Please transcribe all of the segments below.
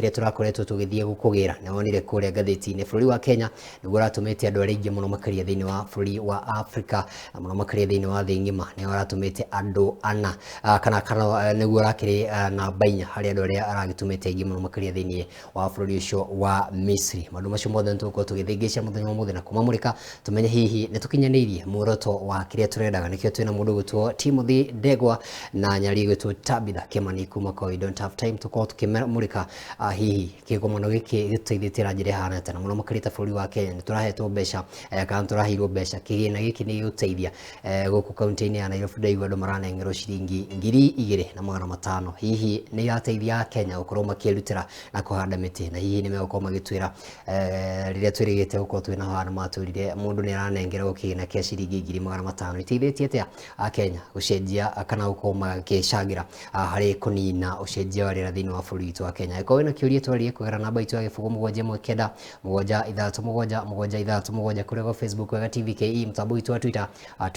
Kĩrĩa tũrakoretwo tũgĩthiĩ gũkũgĩra nĩ wonire kũrĩa ngathĩti-inĩ, bũrũri wa Kenya nĩguo ũratũmĩte andũ arĩa aingĩ mũno makĩria thĩinĩ wa bũrũri wa Afrika na mũno makĩria thĩinĩ wa thĩ ng'ima. Nĩ ũratũmĩte andũ ana kana nĩguo ũrakĩrĩ namba 4 harĩ andũ arĩa aragĩtũmĩte aingĩ mũno makĩria thĩinĩ wa bũrũri ũcio wa Misri. Maũndũ macio mothe nĩ tũgũkorwo tũgĩthĩngĩca mũthenya wa ũmũthĩ na kũmamũrĩka tũmenye hihi nĩ tũkinyanĩirie muoroto wa kĩrĩa tũrendaga. Nĩkĩo twĩna mũndũ ũgwĩtwo Timothy Ndegwa na nyari ĩgwĩtwo Tabitha Kimani kuma kwa We Don't Have Time, tũkorwo tũkĩmũrĩka hihi kĩgomano gĩkĩ gĩtũteithĩtie na njĩra ĩhana atĩa, na mũno makĩria ta bũrũri wa Kenya nĩ tũrahetwo mbeca kana tũraheirwo mbeca. Kĩgĩna gĩkĩ nĩ gĩgũteithia gũkũ kaunti-inĩ ya Nairobi. Ndaigua andũ maranengerwo ciringi 2500. Hihi nĩ irateithia Kenya gũkorwo makĩrutĩra na kũhanda mĩtĩ? Na hihi nĩ megũkorwo magĩtwĩra rĩrĩa twĩrĩgĩte gũkorwo twĩna handũ matwĩrire mũndũ nĩ aranengerwo kĩgĩna kĩa ciringi 500,000, iteithĩtie atĩa Akenya gũcenjia kana gũkorwo magĩcangĩra harĩ kũnina ũcenjia wa rĩera thĩinĩ wa bũrũri witũ wa Kenya? Ĩkorwo wĩna kĩũria, twarie kũgerera namba itũ ya 0719767 767 kũrĩa gwa Facebook Wega TV KE, mũtambo witũ wa Twitter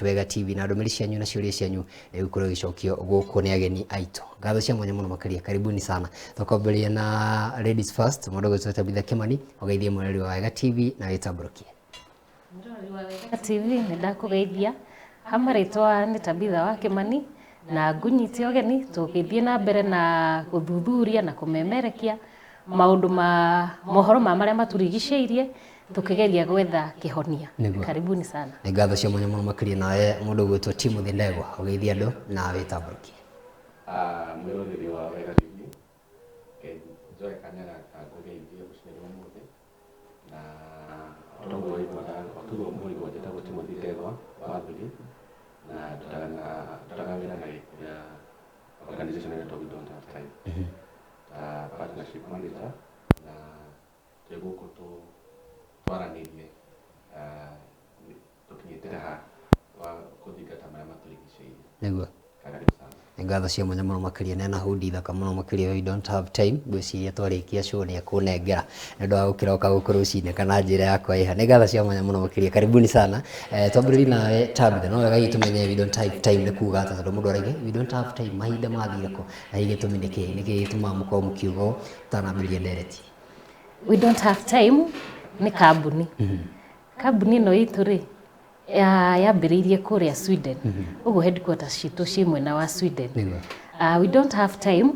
@WegaTV, na ndũmĩrĩri cianyu na ciũria cianyu nĩ gũkorwo igĩcokio gũkũ nĩ ageni aitũ. Ngatho cia mwanya mũno makĩria, karibuni sana. Tũkwambĩrĩria na ladies first, mũndũ ũgwĩtwo Tabitha Kimani, ũgeithie mwĩrori wa Wega TV na wĩtambũrũkie. Mũrori wa Wega TV, nĩ ndakũgeithia. Hama rĩtwa nĩ Tabitha wa Kimani na ngunyite ũgeni tũgĩthiĩ na mbere na gũthuthuria na kũmemerekia maũndũ ma mohoro ma marĩa matũrigicĩirie, tũkĩgeria gwetha kĩhonia. Nĩguo. Karibuni sana. Nĩ ngatho cia mwanya mũno makĩria. Nawe mũndũ ũgwĩtwo Timothy Ndegwa, ũgeithie andũ na wĩtambũrũkie. Mwĩroreri wa Wega TV, njoe kanya gaka ngũgeithie rũcinĩ rwa ũmũthĩ, na otoguo waiguaga, otoguo mũigua, njĩtagwo Timothy Ndegwa wa Thuri na ndutaga wĩra na ya organization ĩretwo We Don't Have Time ta partnership manager, na twĩ gũkũ twaranĩrie tũkinyĩte ha wa gũthingata marĩa matũrigicĩirie. Karibu sana. Nĩ ngatho cia mwanya mũno makĩria. Nena hundi thaka mũno makĩria, "We don't have time." Ngwĩciria twarĩkia show nĩ ekũnengera nĩ ũndũ wa gũkĩroka gũkũ rũcinĩ kana njĩra yakwa ĩha. Nĩ ngatho cia mwanya mũno makĩria, karibuni sana. Twambĩrĩrie nawe Tabitha, no wega hihi tũmenye "we don't have time" nĩ kuga atĩa, tondũ mũndũ arauga "we don't have time", mahinda mathire kũ? Na hihi gĩtũmi nĩ kĩĩ? Nĩ kĩĩ gĩtũmaga mũkorwo mũkiuga ũũ tũtanambĩrĩria ndereti? We Don't Have Time nĩ kambuni. Kambuni ĩno itũ rĩ yambĩrĩirie kũrĩa Sweden, ũguo headquarters citũ ciĩ mwena wa Sweden. We Don't Have Time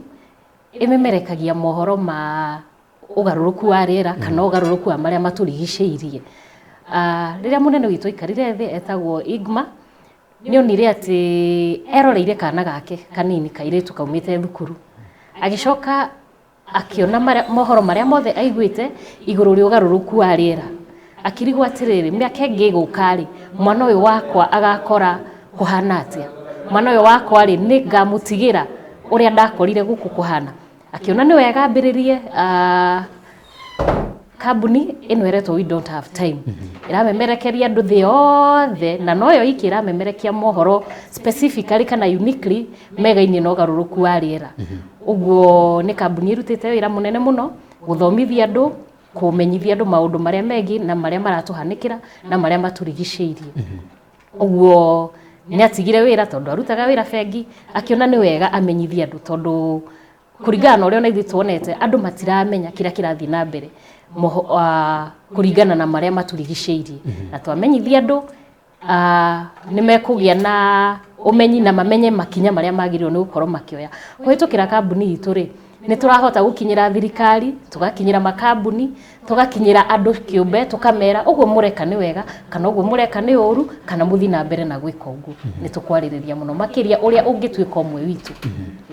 ĩmemerekagia mohoro ma ũgarũrũku wa rĩera kana ũgarũrũku wa marĩa matũrigicĩirie. Rĩrĩa mũnene witũ aikarire thĩ etagwo Igma, nĩ onire atĩ eroreire kana gake kanini kairĩtu kaumĩte thukuru, agĩcoka akĩona mohoro marĩa mothe aiguĩte igũrũ rĩa ũgarũrũku wa rĩera, akĩrigwo atĩrĩrĩ, mĩaka ĩngĩ ĩgũka rĩ, mwana ũyũ wakwa agakora kũhana atĩa? Mwana ũyũ wakwa rĩ, nĩ ngamũtigĩra ũrĩa ndakorire gũkũ kũhana? Akĩona nĩ wega ambĩrĩrie kambuni ĩno ĩretwo We Don't Have Time, ĩramemerekeria andũ thĩ yothe, na noyo iki ĩramemerekia mohoro specifically kana uniquely megainie na ũgarũrũku wa rĩera. Ũguo nĩ kambuni ĩrutĩte wĩra mũnene mũno gũthomithia andũ, kũmenyithia andũ maũndũ marĩa megiĩ na marĩa maratũhanĩkĩra na marĩa matũrigicĩirie. Ũguo nĩ atigire wĩra, tondũ arutaga wĩra bengi, akĩona nĩ wega amenyithie andũ, tondũ kũringana na ũrĩa ona ithuĩ tuonete, andũ matiramenya kĩrĩa kĩrathiĩ na mbere kũringana na marĩa matũrigicĩirie. Na twamenyithia andũ nĩ mekũgĩa na ũmenyi na mamenye makinya marĩa magĩrĩirwo nĩ gũkorwo makĩoya. Kũhĩtũkĩra kambuni itũ rĩ, nĩ tũrahota gũkinyĩra thirikari, tũgakinyĩra makambuni, tũgakinyĩra andũ kĩũmbe, tũkamera ũguo mũreka nĩ wega kana ũguo mũreka nĩ ũru, kana mũthiĩ na mbere na gwĩka ũguo. Nĩ tũkwarĩrĩria mũno makĩria ũrĩa ũngĩtuĩka ũmwe witũ.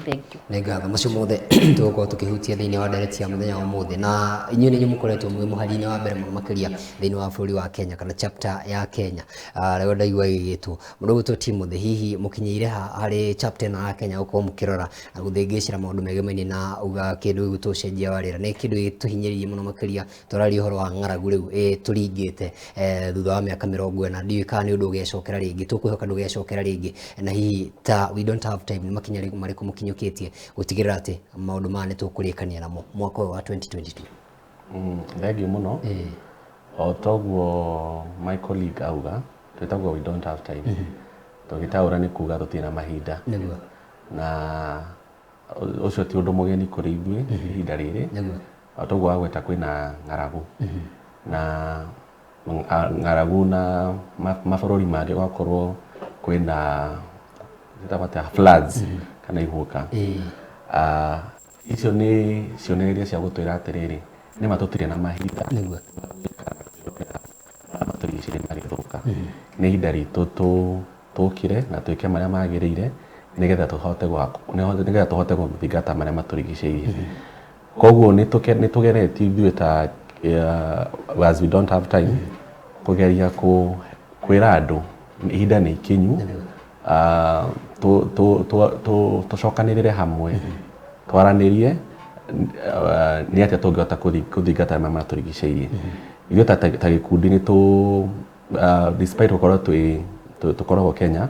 Thank you. Nĩ ngatho. Macio mothe tũgũkorwo tũkĩhutia thĩinĩ wa ndereti ya mũthenya wa ũmũthĩ, na inyuĩ nĩ inyuĩ mũkoretwo mwĩ mũhari-inĩ wa mbere mũno makĩria thĩinĩ wa bũrũri wa Kenya kana chapter ya Kenya. Rĩu ndaigua ĩgĩgĩtwo mũndũ ũgwĩtwo Timothy, hihi mũkinyĩire ha harĩ chapter ĩno ya Kenya gũkorwo mũkĩrora na gũthĩngĩcĩra maũndũ megemainie na uga kĩndũ gĩgwĩtwo ũcenjia wa rĩera? Nĩ kĩndũ gĩtũhinyĩrĩirie mũno makĩria. Tũraria ũhoro wa ng'aragu rĩu ĩtũringĩte thutha wa mĩaka 40. Ndiũĩ kana nĩ ũndũ ũgecokera rĩngĩ, tũkwĩhoka ndũgecokera rĩngĩ. Na hihi ta We Don't Have Time, nĩ makinya marĩkũ mũkinyũkĩtie gũtigĩrĩra atĩ maũndũ maya nĩ tũkũrĩkania namo mwaka ũyũ wa 2022? Thengiũ mũno. O toguo my colleague auga, twĩtagwo We Don't Have Time. Tũgĩtaũra nĩ kuga tũtirĩ na mahinda. Na ũcio ti ũndũ mũgeni kũrĩ ithuĩ ihinda rĩrĩ. Toguo wagweta kwĩna ng'aragu na ng'aragu na mabũrũri mangĩ gwakorwo kwĩna ĩtagwo atĩa, floods kana ihuka. Icio nĩ cionereria cia gũtwĩra atĩrĩrĩ, nĩma tũtirĩ na mahinda marĩa matũrigicĩirie magĩthũka. Nĩ ihinda ritũ tũkire na twĩke marĩa magĩrĩire nĩgetha tũhote nĩgetha tũhote gũthingata marĩa matũrigicĩirie. Koguo nĩ tũgeretie ithuĩ ta as we don't have time kũgeria kwĩra andũ ihinda nĩ ikinyu, tũcokanĩrĩre hamwe, twaranĩrie nĩ atĩa tũngĩhota gũthingata marĩa matũrigicĩirie. Ithuĩ ta gĩkundi nĩ tũ despite gũkorwo twĩ tũkoragwo Kenya,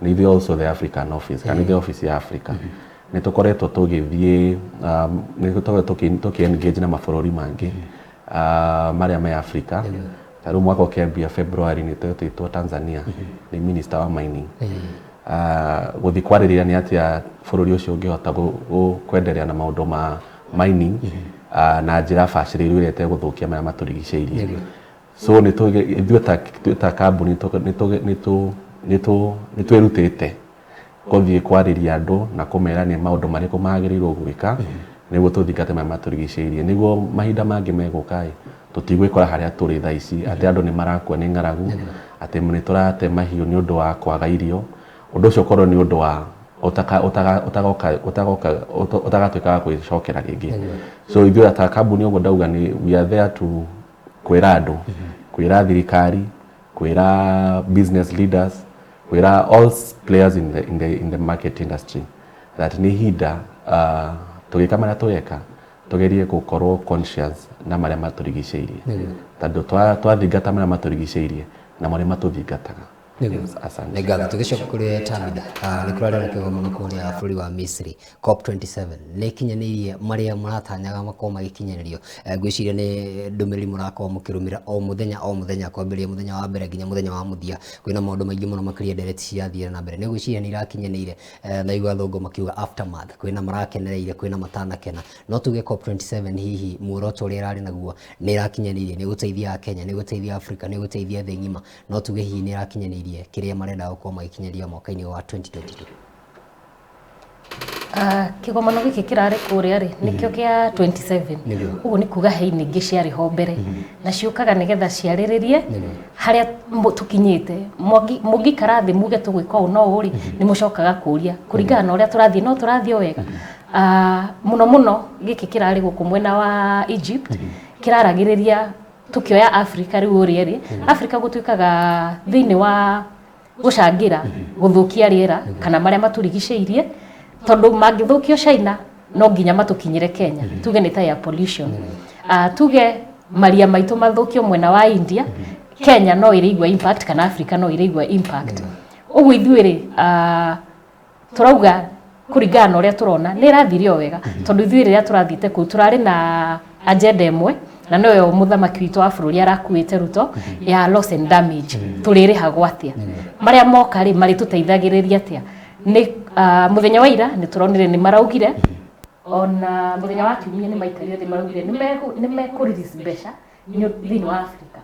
nĩ ithuĩ also the African office kana ithuĩ office ya Africa, nĩ tũkoretwo tũgĩthiĩ, nĩ tũkoretwo tũkĩ engage na mabũrũri mangĩ marĩa me Africa. Ta rĩu mwaka ũkĩambia February nĩ twetĩtwo Tanzania nĩ minister wa mining gũthiĩ kwarĩrĩria nĩ atĩa bũrũri ũcio ũngĩhota kwenderea na maũndũ ma mining na njĩra bacĩrĩru ĩrĩa ĩtegũthũkia marĩa matũrigicĩirie. So nĩ ithuĩ ta kambuni nĩ twĩrutĩte gũthiĩ kwarĩria andũ na kũmera nĩ maũndũ marĩkũ magĩrĩirwo gwĩka nĩguo tũthingate marĩa matũrigicĩirie, nĩguo mahinda mangĩ megũka ĩ tũtigwĩkora harĩa tũrĩ thaa ici, atĩ andũ nĩ marakua nĩ ng'aragu, atĩ nĩ tũrate mahiũ nĩ ũndũ wa kwaga irio. Ũndũ ũcio ũkorwo nĩ ũndũ wa ũtagatuĩka wa kwĩcokera rĩngĩ. So ithuĩ ta kambuni, ũguo ndauga, nĩ we are there to kwĩra andũ, kwĩra thirikari, kwĩra business leaders, kwĩra all players in the market industry that nĩ ihinda tũgĩka marĩa tũreka tũgerie gũkorwo conscious na marĩa matũrigicĩirie, tondũ twathingata marĩa matũrigicĩirie namo nĩ matũthingataga. Asante. Nĩ ngatho. Tũgĩcoka kũrĩ Tabitha, nĩ kũrarĩ na kĩgomano kũrĩa bũrũri wa Misri, COP27. Nĩ ikinyanĩirie marĩa maratanyaga makorwo magĩkinyanĩrio? Ngwĩciria nĩ ndũmĩrĩri mũrakorwo mũkĩrũmĩrĩra o mũthenya o mũthenya, kwambĩrĩria mũthenya wa mbere nginya mũthenya wa mũthia. Kwĩna maũndũ maingĩ mũno makĩria, ndereti cirathiĩ na mbere. Nĩ ngwĩciria nĩ irakinyanĩire? Naigua athũngũ makiuga aftermath, kwĩna marakenereire, kwĩna matanakena. No tuge COP27 hihi muoroto ũrĩa ĩrarĩ naguo nĩ ĩrakinyanĩirie, nĩ gũteithia Kenya, nĩ gũteithia Africa, nĩ gũteithia thĩ ng'ima? No tuge hihi nĩ ĩrakinyanĩirie kĩrĩa marenda gũkorwo magĩkinyanĩria mwaka-inĩ wa 2022? Kĩgomano gĩkĩ kĩrarĩ kũrĩa rĩ, nĩkĩo kĩa 27. Ũguo nĩ kuga he ingĩ ciarĩ ho mbere na ciũkaga nĩgetha ciarĩrĩrie harĩa tũkinyĩte. Mũngĩikara thĩ muge tũgwĩka ũũ no ũũ rĩ, nĩ mũcokaga kũria kũringana na ũrĩa tũrathiĩ, no tũrathiĩ o wega. Mũno mũno gĩkĩ kĩrarĩ gũkũ mwena wa Egypt kĩraragĩrĩria tũkĩoya Africa. Rĩu ũrĩa rĩ Africa gũtuĩkaga thĩinĩ wa gũcangĩra gũthũkia rĩera kana marĩa matũrigicĩirie, tondũ mangĩthũkio China no nginya matũkinyĩre Kenya. Tuge nĩ ta air pollution, tuge maria maitũ mathũkio mwena wa India, Kenya no ĩrĩigua impact kana Africa no ĩrĩigua impact. Ũguo ithuĩ rĩ, tũrauga kũringana na ũrĩa tũrona nĩ ĩrathire o wega, tondũ ithuĩ rĩrĩa tũrathiĩte kũu tũrarĩ na agenda ĩmwe, na noyo mũthamaki witũ wa bũrũri arakuĩte Ruto, ya loss and damage. Tũrĩrĩhagwo atĩa? Marĩa moka rĩ, marĩtũteithagĩrĩria atĩa? Nĩ mũthenya wa ira nĩ tũronire nĩ maraugire, ona mũthenya wa kiumia nĩ maikarire thĩ maraugire nĩ mekũ release mbeca thĩinĩ wa Africa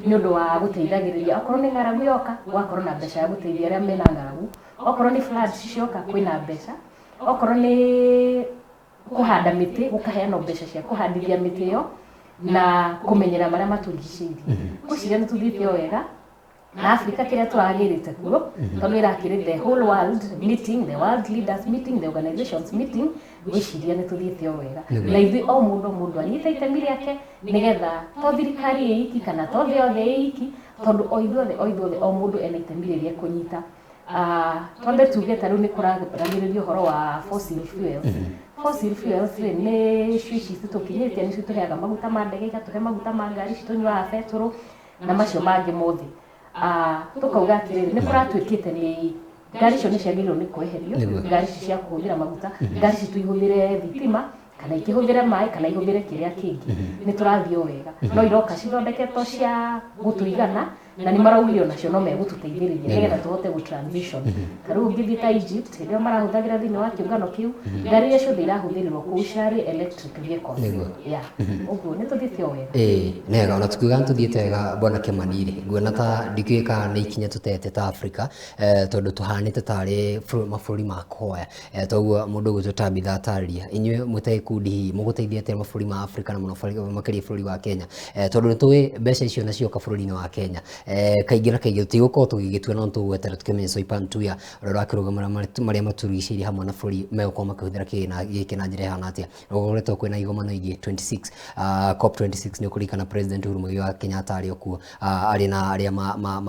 nĩ ũndũ wa gũteithagĩrĩria. Okorwo nĩ ng'aragu yoka, gũgakorwo na mbeca ya gũteithia arĩa mena ng'aragu. Okorwo nĩ floods cioka, kwĩna mbeca. Okorwo nĩ kũhanda mĩtĩ, gũkaheanwo mbeca cia kũhandithia mĩtĩ ĩyo na kũmenyera marĩa matũrigicĩirie. Ngwĩciria nĩ tũthiĩte o wega na Africa kĩrĩa tũragĩrĩte kuo, tondũ ĩrakĩrĩ the whole world meeting, the world leaders meeting, the organizations meeting. Ngwĩciria nĩ tũthiĩte o wega na ithuĩ o mũndũ o mũndũ anyite itemi rĩake, nĩgetha to thirikari ĩ iki kana to thĩ yothe ĩ iki, tondũ o ithuothe o ithuothe o mũndũ ena itemi rĩrĩa ekũnyita. Twambe tuge ta rĩu nĩ kũraragĩrĩrio ũhoro wa fossil fuels. Fossil fuels rĩ, nĩ cio ici citũkinyĩtie, nĩcio itũheaga maguta ma ndege, igatũhe maguta ma ngari citũnyuaga betũrũ na macio mangĩ mothe. Tũkauga atĩrĩrĩ, nĩ kũratuĩkĩte nĩ ngari icio nĩ ciagĩrĩirwo nĩ kweherio. Ngari ici cia kũhũthĩra maguta, ngari ici tũihũthĩre thitima kana ikĩhũthĩre maĩ kana ihũthĩre kĩrĩa kĩngĩ. Nĩ tũrathiĩ o wega, no iroka cithondeketwo cia gũtũigana. Na nĩ maraugire onacio no megũtũteithĩrĩria nĩgetha tũhote gũ transition. Ta rĩu ũngĩthiĩ ta Egypt, hĩndĩ ĩyo marahũthagĩra thĩinĩ wa kĩũngano kĩu, ngari iria ciothe irahũthĩrĩrwo kũu cirarĩ electric vehicles. Yeah, ũguo nĩ tũthiĩte o wega. Ĩĩ nĩ wega, ona tukiuga nĩ tũthiĩte wega, bwana Kĩmani rĩ, nguona ta ndikĩũĩ kana nĩ ikinya tũtete ta Afrika, tondũ tũhanĩte tarĩ mabũrũri ma kũhoya. Toguo mũndũ ũgwĩtwo Tabitha atarĩria, inyuĩ mwĩ ta gĩkundi hihi mũgũteithia atĩa mabũrũri ma Afrika na mũno makĩria bũrũri wa Kenya? Tondũ nĩ tũĩ mbeca icio na cioka bũrũri-inĩ wa Kenya, kaingĩ na kaingĩ tũtigũkorwo tũgĩgĩtua, no nĩtũgweterera tũkĩmenye Soipan Tuya ũrĩa ũrakĩrũgamĩrĩra marĩa matũrigicĩirie hamwe na bũrũri megũkorwo makĩhũthĩra kĩgĩna gĩkĩ na njĩra ĩhana atĩa. Gũkoretwo kwĩna igomano ingĩ 26, COP 26, nĩ ũkũririkana President Uhuru Muigai wa Kenyatta arĩ o kuo, arĩ na arĩa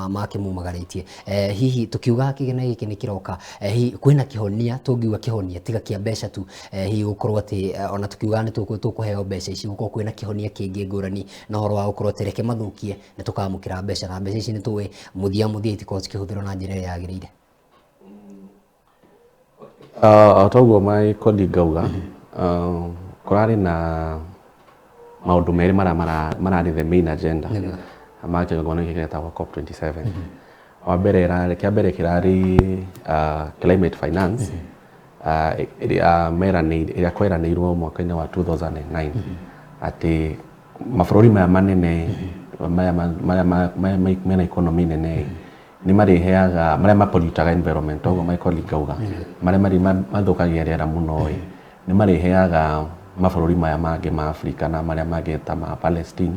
makĩmumagarĩtie. Hihi tũkiuga kĩgĩna gĩkĩ nĩ kĩroka, hihi kwĩna kĩhonia tũngiuga kĩhonia tiga kĩa mbeca tu, hihi gũkorwo atĩ ona tũkiuga nĩ tũkũheo mbeca ici, gũkorwo kwĩna kĩhonia kĩngĩ ngũrani na ũhoro wa gũkorwo atĩ reke mathũkie nĩ tũkamũkĩra mbeca, na mbeca ici nĩ tũĩ mũthia mũthia itikoragwo cikĩhũthĩrwo na njĩra ĩrĩa yagĩrĩire? O ta ũguo my colleague auga, kũrarĩ na maũndũ merĩ marĩa mararĩ the main agenda ma kĩgongona gĩkĩ gĩtagwo COP27. Wa mbere ĩrarĩ, kĩa mbere kĩrarĩ climate finance ĩrĩa meranĩire, ĩrĩa kweranĩirwo mwaka-inĩ wa 2009 atĩ mabũrũri maya manene maya maya mena economy nene nĩ marĩheaga marĩa mapollutaga environment, ũguo my colleague auga, marĩa marĩ mathũkagia rĩera mũno ĩ, nĩ marĩheaga mabũrũri maya mangĩ ma Afrika na marĩa mangĩ ta ma Palestine,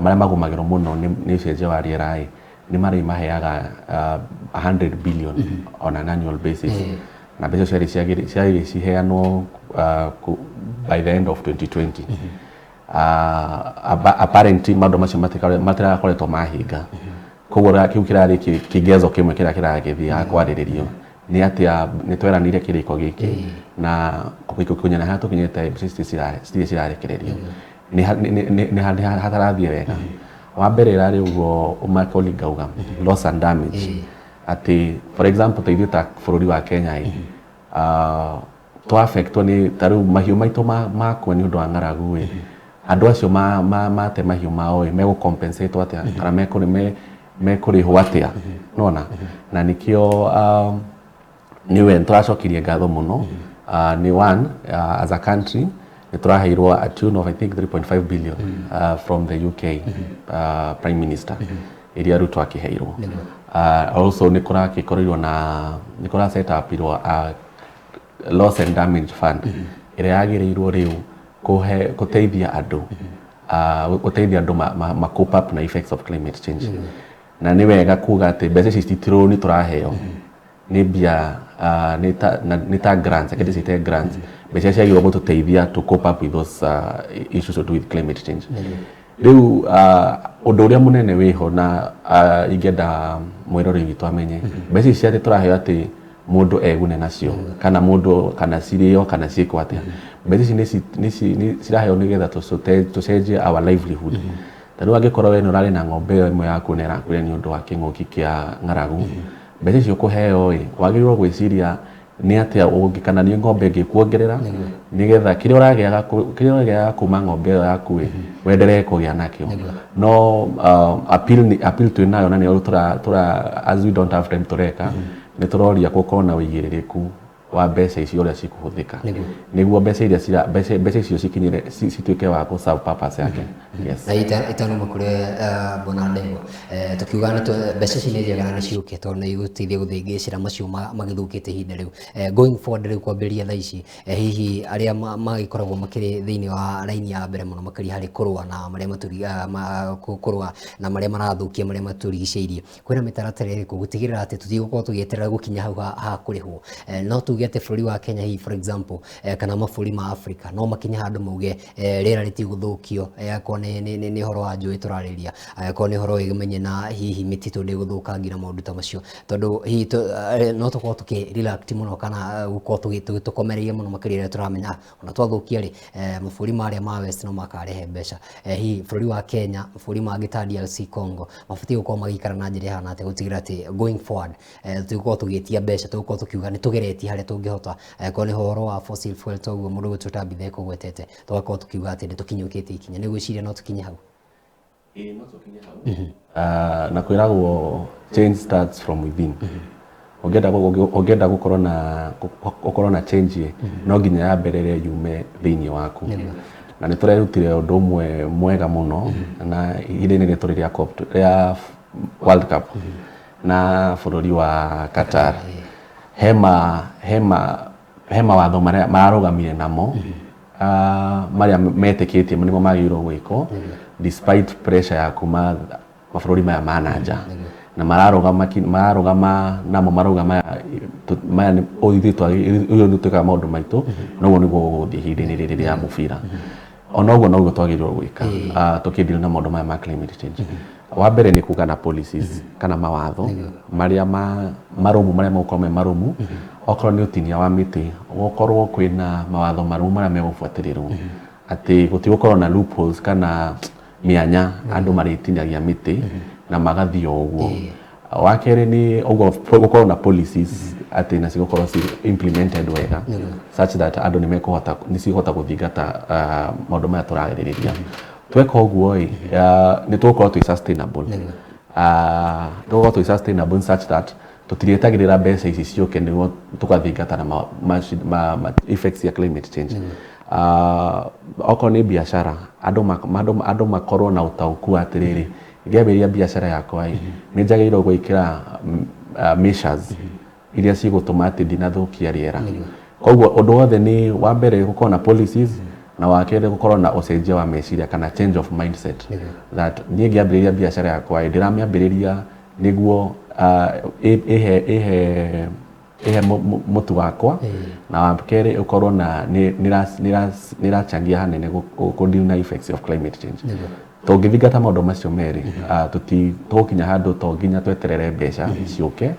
marĩa magũmagĩrwo mũno nĩ ũcenjia wa rĩera ĩ, nĩ marĩmaheaga 100 billion on an annual basis, na mbeca ciarĩ ciarĩ ciheanwo by the end of 2020. Apparently maũndũ macio matirakoretwo mahinga, koguo kĩu kĩrarĩ kĩgezo kĩmwe kĩrĩa kĩragĩthiĩ kwarĩrĩrio nĩ atĩa nĩ tweranĩire kĩrĩko gĩkĩ na kũnyana harĩa tũkinyĩte mbeca ici citirĩ cirarekererio, nĩ hatarathiĩ wega. Wa mbere ĩrarĩ ũguo my colleague auga, loss and damage, atĩ for example ta ithuĩ ta bũrũri wa Kenya ĩ, twa-affectwo nĩ ta rĩu mahiũ maitũ makua nĩ ũndũ wa ng'aragu ĩ, andũ acio mate mahiũ mao ĩ, megũ compensate atĩa kana mekũrĩhwo atĩa nona? Na nĩkĩo nĩ we tũracokirie ngatho mũno nĩ one, as a country nĩ tũraheirwo a tune of I think 3.5 billion from the UK Prime Minister iria Ruto akĩheirwo. Also nĩ kũragĩkorirwo na nĩ kũra set up irwo loss and damage fund ĩrĩa yagĩrĩirwo rĩu kũhe gũteithia andũ gũteithia andũ ma cope up na effects of climate change. Na nĩ wega kuga atĩ mbeca ici ti rũni tũraheo, nĩ mbia nĩ ta grants, reke ndĩciĩte grants, mbeca ciagĩrĩirwo gũtũteithia to cope up with those issues to do with climate change. Rĩu ũndũ ũrĩa mũnene wĩho na ingĩenda mwĩroreri witũ amenye, mbeca ici atĩ tũraheo atĩ mũndũ egune nacio kana mũndũ kana cirĩo kana ciĩkwo atĩa, mbeca ici nĩ ciraheo nĩgetha tũcenjie our livelihood. Ta rĩu angĩkorwo we nĩ ũrarĩ na ng'ombe ĩyo ĩmwe yaku na ĩrakuire nĩ ũndũ wa kĩng'ũki kĩa ng'aragu, mbeca icio ũkũheo ĩ, wagĩrĩirwo gwĩciria nĩ atĩa ũngĩ kana nĩ ng'ombe ĩngĩ kuongerera nĩgetha kĩrĩa ũragĩaga kuma ng'ombe ĩyo yaku ĩ, wenderee kũgĩa nakĩo. No appeal nĩ appeal twĩ nayo na nĩyo tũra tũra as we don't have time tũreka, nĩ tũroria gũkorwo na ũigĩrĩrĩku wa mbeca icio ũrĩa cikũhũthĩka, nĩguo mbeca iria cira mbeca mbeca icio cikinyĩre cituĩke wa gũ serve purpose yake, yes. Na itanuma kũrĩ bwana Ndegwa, tukiuga nĩ mbeca ici nĩ njega na nĩ ciũke tondũ nĩ igũteithia gũthĩngĩcĩra macio magĩthũkĩte ihinda rĩu. Going forward rĩu kwambĩrĩria thaa ici, hihi arĩa magĩkoragwo makĩrĩ thĩinĩ wa raini ya mbere mũno makĩria harĩ kũrũa na marĩa matũri kũrũa na marĩa marathũkia marĩa matũrigicĩirie, kwĩna mĩtaratara ĩrĩkũ gũtigĩrĩra atĩ tũtigũkorwo tũgĩeterera gũkinya hau ha kũrĩhwo? No tuge atĩ bũrũri wa Kenya hihi, for example, kana mabũrũri ma Africa no makinye handũ mauge rĩera rĩtigũthũkio, akorwo nĩ ũhoro wa njũĩ tũrarĩria, akorwo nĩ ũhoro wĩgĩmenye na hihi mĩtitũ ndĩgũthũkangia na maũndũ ta macio, tondũ hihi no tũkorwo tũkĩ relax mũno kana gũkorwo tũkomereire mũno makĩria rĩrĩa tũramenya ona twathũkia rĩ, mabũrũri marĩa ma West no makarehe mbeca. Hihi bũrũri wa Kenya, mabũrũri mangĩ ta DRC Congo mabatiĩ gũkorwo magĩikara na njĩra ĩhana atĩa gũtigĩrĩra atĩ going forward tũgũkorwo tũgĩtia mbeca, tũgũkorwo tũkiuga nĩ tũgeretie harĩa tũngĩhota, akorwo nĩ ũhoro wa fossil fuel toguo mũndũ gwĩtwo Tabitha ekũgwetete, tũgakorwo tũkiuga atĩ nĩ tũkinyũkĩtie ikinya? Nĩ gwĩciria no tũkinye hau? Ĩĩ no tũkinye hau. Na kwĩragwo change starts from within. Ũngĩenda gũkorwo na change ĩ, no nginya yambĩrĩre yume thĩinĩ waku. Na nĩ tũrerutire ũndũ ũmwe mwega mũno na ihinda-inĩ rĩtũ rĩrĩa COP rĩa World Cup na bũrũri wa Qatar, he mawatho marĩa mararũgamire namo, marĩa metĩkĩtie nĩmo magĩrĩirwo gwĩkwo despite pressure ya kuma mabũrũri maya ma nanja, na mararũgama namo marauga maya maya nĩ ithuĩ ũyũ nĩ twĩkaga maũndũ maitũ, noguo nĩguo gũgũthiĩ ihinda-inĩ rĩrĩ rĩa mũbira. Ona ũguo noguo twagĩrĩirwo gwĩka tũkĩdeal na maũndũ maya ma climate change. Wa mbere nĩ kuga na policies kana mawatho marĩa marũmu, marĩa megũkorwo me marũmu. Okorwo nĩ ũtinia wa mĩtĩ, gũkorwo kwĩna mawatho marũmu marĩa megũbuatĩrĩrwo, atĩ gũtigũkorwo na loopholes kana mĩanya andũ marĩtinagia mĩtĩ na magathiĩ o ũguo. Wa kerĩ nĩ ũguo gũkorwo na policies atĩ na cigũkorwo ci implemented wega such that andũ nĩ mekũhota, nĩ cigũhota gũthingata maũndũ maya tũrarĩrĩria. Tweka ũguo ĩ, nĩ tũgũkorwo twĩ sustainable, tũgũkorwo twĩ sustainable such that tũtirĩetagĩrĩra mbeca ici ciũke nĩguo tũgathingata na ma effects ya climate change. Okorwo nĩ biacara, andũ makorwo na ũtaũku atĩrĩrĩ, ngĩambĩrĩria biacara yakwa ĩ, nĩ njagĩrĩirwo gwĩkĩra measures iria cigũtũma atĩ ndinathũkia rĩera. Koguo ũndũ wothe nĩ wa mbere gũkorwo na policies, na wa kerĩ gũkorwo na ũcenjia wa meciria kana change of mindset, that niĩ ngĩambĩrĩria biacara yakwa ĩ, ndĩramĩambĩrĩria nĩguo ĩhe mũtu wakwa, na wa kerĩ ũkorwo na nĩ ĩrachangia hanene kũ deal na effects of climate change. Tũngĩthingata maũndũ macio merĩ, tũgũkinya handũ to nginya tweterere mbeca ciũke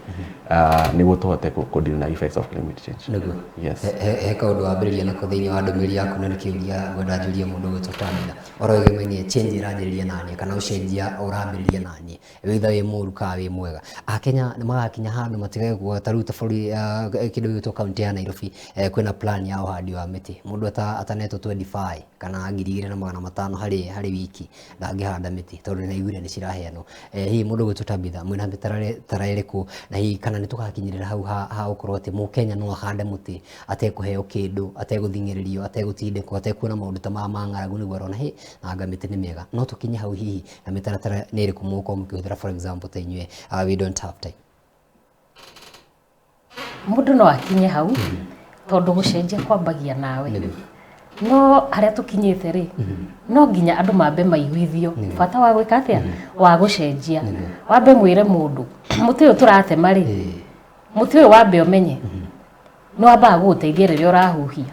nĩguo tũhote kũ deal na effects of climate change. Yes. He kaũndũ wambĩrĩria nako thĩinĩ wa ndũmĩrĩri yaku, na nĩ kĩũria ngwenda njũrie mũndũ ũgwĩtwo Tabitha. Oro ĩgĩmainie change ĩranjĩrĩria naniĩ kana ũcenjia ũrambĩrĩria naniĩ, wĩtha wĩ mũru kana wĩ mwega. Akenya nĩ magakinya handũ matigage kuga ta rĩu ta bũrũri, kĩndũ gĩgwĩtwo kaunti ya Nairobi, kwĩna plan ya ũhandi wa mĩtĩ. Mũndũ atanetwo 25 kana 2500 harĩ wiki ndangĩhanda mĩtĩ tondũ nĩ aiguire nĩ ciraheanwo. Hihi mũndũ ũgwĩtwo Tabitha, mwĩna mĩtaratara ĩrĩkũ, na hihi kana nĩ tũgakinyĩrĩra hau ha gũkorwo atĩ mũkenya no ahande mũtĩ atekũheo kĩndũ, ategũthing'ĩrĩrio, ategũtindĩkwo, atekuona maũndũ ta maya ma ng'aragu nĩguo arona hĩ nanga mĩtĩ nĩ mĩega? No tũkinye hau hihi, na mĩtaratara nĩ ĩrĩkũ mũgũkorwo mũkĩhũthĩra, for example ta inyuĩ We Don't Have Time? Mũndũ no akinye hau tondũ gũcenjia kwambagia nawe, no harĩa tũkinyĩte rĩ, no nginya andũ mambe maiguithio bata wa gwĩka atĩa, wa gũcenjia. Wambe mwĩre mũndũ, mũtĩ ũyũ tũratema rĩ, mũtĩ ũyũ wambe ũmenye nĩ wambaga gũgũteithia rĩrĩa ũrahuhia.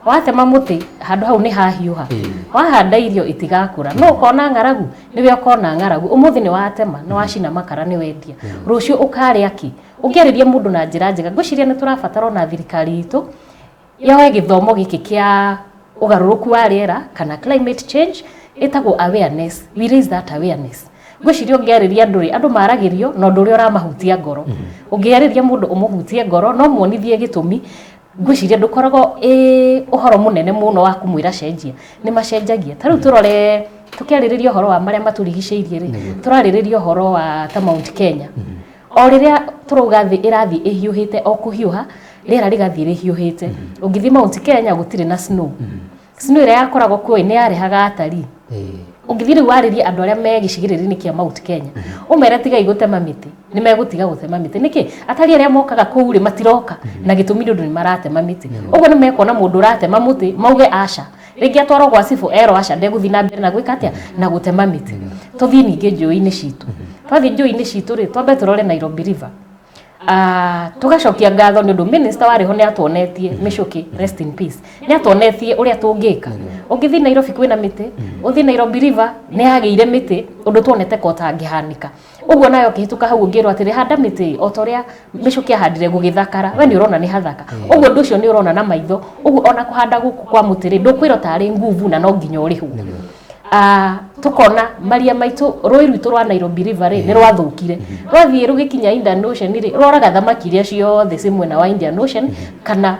Watema mũtĩ, handũ hau nĩ hahiũha. Wahanda irio itigakũra, no ũkona ng'aragu, nĩwe ũkona ng'aragu. Ũmũthĩ nĩ watema, nĩ wacina makara, nĩ wendia, rũciũ ũkarĩa kĩ? Ũngĩarĩria mũndũ na njĩra njega, ngwĩciria nĩ tũrabatara ona thirikari itũ yoe gĩthomo gĩkĩ kĩa ũgarũrũku wa rĩera kana climate change, ĩtagwo awareness. We raise that awareness. Ngwĩciria ũngĩarĩria andũ rĩ, andũ maragĩrio na ũndũ ũrĩa ũramahutia ngoro. Ũngĩarĩria mũndũ ũmũhutie ngoro, no muonithie gĩtũmi, ngwĩciria ndũkoragwo ĩ ũhoro mũnene mũno wa kũmwĩra cenjia, nĩ macenjagia. Ta rĩu tũrore, tũkĩarĩrĩria ũhoro wa marĩa matũrigicĩirie rĩ, tũrarĩrĩria ũhoro wa ta Mount Kenya. O rĩrĩa tũrauga thĩ ĩrathiĩ ĩhiũhĩte o kũhiũha, rĩera rĩgathiĩ rĩhiũhĩte, ũngĩthiĩ Mount Kenya gũtirĩ na snow. Snow ĩrĩa yakoragwo kuo nĩ yarehaga atarii. Ũngĩthiĩ rĩu warĩrie andũ arĩa me gĩcigĩrĩra-inĩ kĩa Mount Kenya, ũmere tigai gũtema mĩtĩ, nĩ megũtiga gũtema mĩtĩ. Nĩkĩ? Atari arĩa mokaga kũu rĩ, matiroka na gĩtũmi nĩ ũndũ nĩ maratema mĩtĩ. Ũguo nĩ mekuona mũndũ ũratema mũtĩ mauge aca, rĩngĩ atwarwo gwa cibũ erwo aca, ndegũthiĩ na mbere na gwĩka atĩa, na gũtema mĩtĩ. Tũthiĩ ningĩ njũĩ-inĩ citũ. Twathiĩ njũĩ-inĩ citũ rĩ, twambe tũrore Nairobi River. Tugacokia ngatho nĩ ũndũ minister warĩ ho nĩ atuonetie, Michuki, rest in peace, nĩ atuonetie ũrĩa tũngĩka. Ũngĩthiĩ Nairobi kwĩna mĩtĩ, ũthiĩ Nairobi River nĩ yagĩire mĩtĩ, ũndũ tuonete ko ũtangĩhanĩka. Ũguo nayo ũkĩhĩtũka hau ũngĩrwo atĩrĩ, handa mĩtĩ o ta ũrĩa Michuki ahandire gũgĩthakara, we nĩ ũrona nĩ hathaka. Ũguo ũndũ ũcio nĩ ũrona na maitho. Ũguo ona kũhanda gũkũ kwa mũtĩ rĩ, ndũkwĩrwo tarĩ nguvu na no nginya ũrĩhwo. Tukona maria maitũ, rũĩ rwitũ rwa Nairobi River rĩ, nĩ rwathũkire, rwathiĩ rũgĩkinya Indian Ocean rĩ, rworaga thamaki iria ciothe ci mwena wa Indian Ocean kana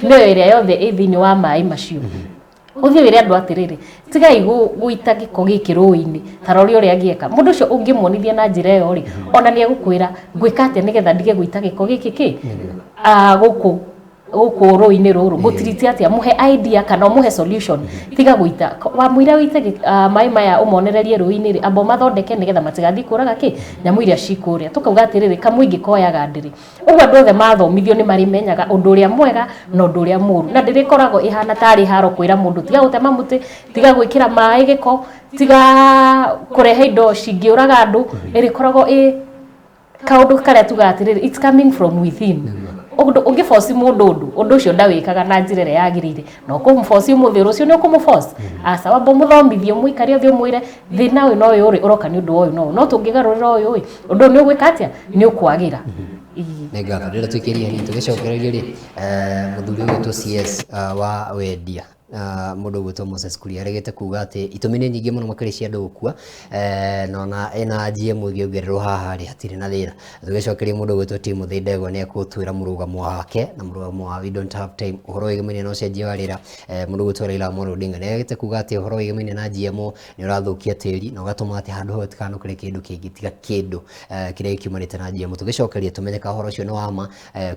mĩoyo ĩrĩa yothe ĩ thĩinĩ wa maĩ macio. Ũthiĩ wĩre andũ atĩrĩrĩ, tigai gũita gĩko gĩkĩ rũĩ-inĩ, ta rora ũrĩa ngĩeka. Mũndũ ũcio ũngĩmuonithia na njĩra ĩyo rĩ, ona nĩ egũkwĩra ngwĩka atĩa nĩgetha ndige gũita gĩko gĩkĩ kĩ gũkũ gũkũ rũĩ-inĩ rũrũ, ngũtiriti atĩa, mũhe idea kana ũmũhe solution. Tiga gũita, wamũira wĩite maĩ maya ũmonererie rũĩ-inĩ rĩ, amba ũmathondeke nĩgetha matigathiĩ kũraga kĩ nyamũ iria ci kũrĩa. Tũkauga atĩrĩrĩ, kamũingĩ koyaga ndĩrĩ. Ũguo andũ othe mathomithio nĩ marĩmenyaga ũndũ ũrĩa mwega na ũndũ ũrĩa mũũru. Na ndĩrĩkoragwo ĩhana tarĩ haro kwĩra mũndũ tiga gũtema mũtĩ, tiga gwĩkĩra maĩ gĩko, tiga kũrehe indo cingĩũraga andũ. Ĩrĩkoragwo ĩ kaũndũ karĩa tugaga atĩrĩrĩ, it's coming from within. Ũndũ ũngĩboci mũndũ ũndũ, ũndũ ũcio ndawĩkaga na njĩra ĩrĩa yagĩrĩire. Na ũkũmũboci ũmũthĩ, rũciũ nĩ ũkũmũboci. Aca, wamba ũmũthomithie, ũmũikarie thĩ ũmwĩre thĩna ũyũ na ũyũ rĩ, ũroka nĩ ũndũ wa ũyũ na ũyũ. No tũngĩgarũrĩra ũyũ ĩ, ũndũ ũyũ nĩ ũgwĩka atĩa? Nĩ ũkwagĩra. Nĩ ngatho. Ndĩrenda tũikĩrie hanini tũgĩcokereria rĩ, mũthuri ũgwĩtwo CS wa wendia, mũndũ ũgwĩtwo Moses Kuria aregete kuga atĩ itũmi nĩ nyingĩ mũno makĩria cia andũ gũkua, na ona ena GMO ĩngĩongererwo haha rĩ, hatirĩ na thĩna. Tũgĩcokeria mũndũ ũgwĩtwo Timothy Ndegwa nĩ egũtwĩra mũrũgamo wake na mũrũgamo wa We Don't Have Time ũhoro wĩgemaine na ũcenjia wa rĩera. Mũndũ ũgwĩtwo Raila Amolo Odinga nĩ aregete kuga atĩ ũhoro wĩgemaine na GMO nĩ ũrathũkia tĩri na ũgatũma atĩ handũ hau hatikanũkĩre kĩndũ kĩngĩ tiga kĩndũ kĩrĩa gĩkiumanĩte na GMO. Tũgĩcokeria tũmenye kana ũhoro ũcio nĩ wa ma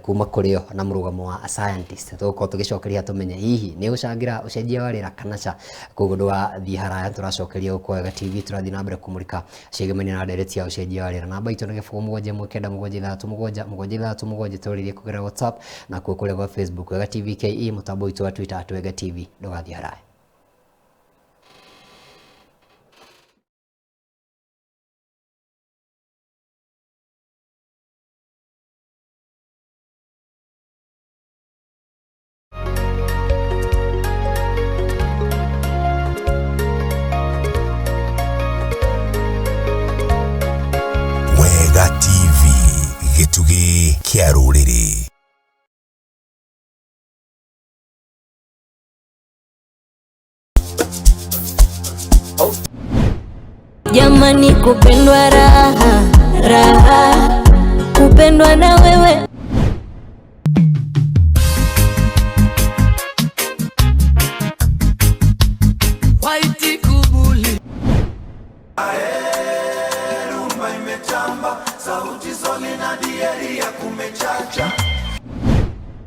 kuma kũrĩ o na mũrũgamo wa scientist. Tũgũkorwo tũgĩcokeria tũmenye hihi nĩ ũcangĩra ũcenjia wa rĩera kana ca. Koguo ndũgathiĩ haraya, tũracokeria gũkũ Wega TV, tũrathiĩ na mbere kũmũrĩka ciĩgemainie na ndereti ya ũcenjia wa rĩera. Namba itũ nĩ gĩbũgũ mũgwanja ĩmwe kenda mũgwanja ithathatũ mũgwanja mũgwanja ithathatũ mũgwanja, tũrĩrie kũgerera WhatsApp na kuo kũrĩa gwa Facebook Wega TV KE, mũtambo witũ wa Twitter at Wega TV. Ndũgathiĩ haraya. Wega TV, gĩtugĩ kĩa rũrĩrĩ. Jamani, kupendwa raha raha, kupendwa na wewe.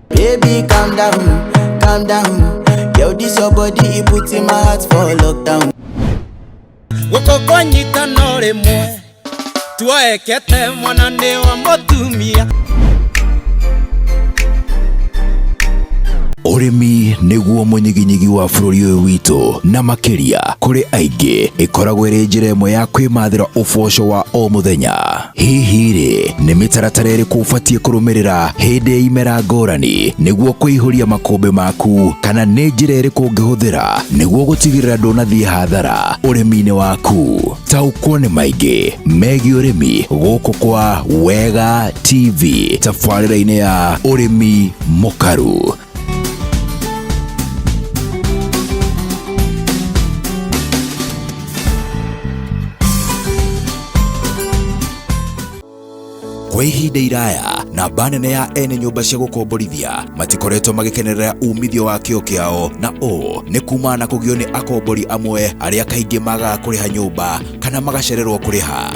Baby, calm down, calm down. Yo, this your body, it puts in my heart for lockdown. Guoko kwanyita no rĩmwe tuoekete mwana nĩ wa mũtumia. Ũrĩmi nĩguo mũnyiginyigi wa bũrũri ũyũ witũ, na makĩria kũrĩ aingĩ ĩkoragwo ĩrĩ njĩra ĩmwe ya kwĩmathĩra ũboco wa o mũthenya. Hihi rĩ, nĩ mĩtaratara ĩrĩkũ ũbatiĩ kũrũmĩrĩra hĩndĩ ya imera ngũrani nĩguo kũihũria makũmbĩ maku, kana nĩ njĩra ĩrĩkũ ũngĩhũthĩra nĩguo gũtigĩrĩra ndũnathiĩ hathara ũrĩmi-inĩ waku? Taũkwo nĩ maingĩ megiĩ ũrĩmi gũkũ kwa Wega TV tabarĩra-inĩ ya Ũrĩmi Mũkaru. Kwa ihinda iraya namba nene ya ene nyũmba cia gũkomborithia matikoretwo magĩkenerera umithio wa kĩo kĩao, na ũũ nĩ kumana na kũgio nĩ akombori amwe arĩa kaingĩ magaga kũrĩha nyũmba kana magacererwo kũrĩha.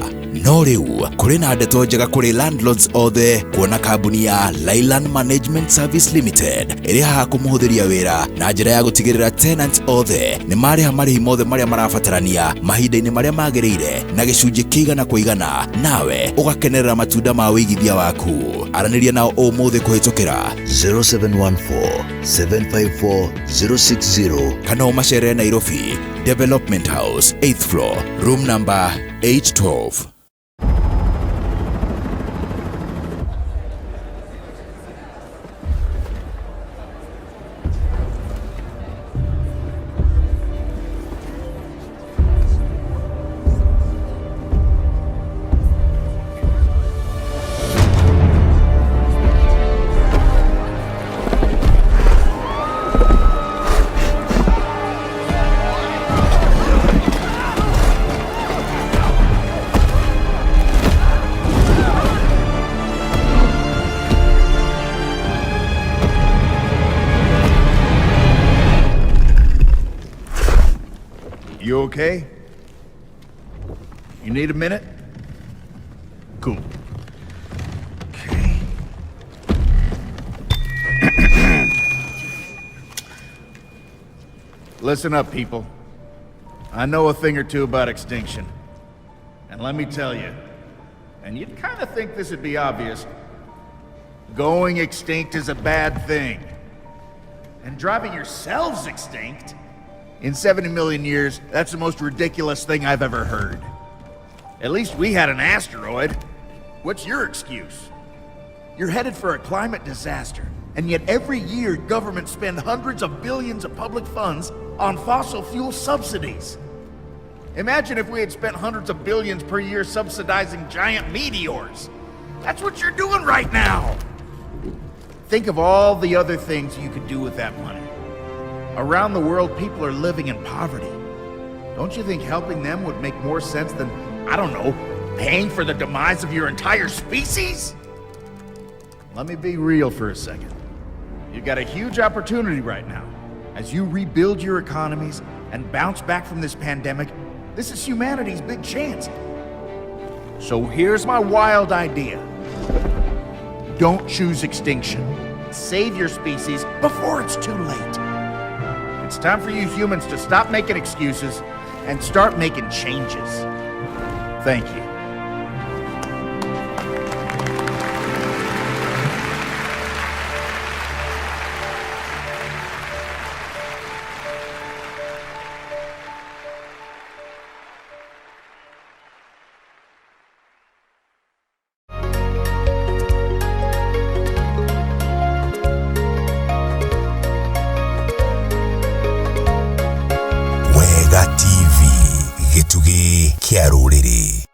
No rĩu kũrĩ na ndeto njega kũrĩ landlords othe, kuona kambuni ya Lailand Management Service Limited ĩrĩ haha kũmũhũthĩria wĩra na njĩra ya gũtigĩrĩra tenants othe nĩ marĩha marĩhi mothe marĩa marabatarania mahinda-inĩ marĩa magĩrĩire na gĩcunjĩ kĩigana kwa igana, nawe ũgakenerera matunda ma wĩigithia waku. Aranĩria nao ũmũthĩ kũhĩtũkĩra 0714 754 060 kana ũmacerere Nairobi Development House 8th floor, room number 812. You okay? You need a minute? Cool. Okay. Listen up, people. I know a thing or two about extinction. And let me tell you, and you'd kind of think this would be obvious, going extinct is a bad thing. And driving yourselves extinct? In 70 million years, that's the most ridiculous thing I've ever heard. At least we had an asteroid. What's your excuse? You're headed for a climate disaster, and yet every year governments spend hundreds of billions of public funds on fossil fuel subsidies. Imagine if we had spent hundreds of billions per year subsidizing giant meteors. That's what you're doing right now. Think of all the other things you could do with that money. Around the world, people are living in poverty. Don't you think helping them would make more sense than, I don't know, paying for the demise of your entire species? Let me be real for a second. You've got a huge opportunity right now. As you rebuild your economies and bounce back from this pandemic, this is humanity's big chance. So here's my wild idea. Don't choose extinction. Save your species before it's too late. It's time for you humans to stop making excuses and start making changes. Thank you. Wega TV, gĩtugĩ kĩa rũrĩrĩ.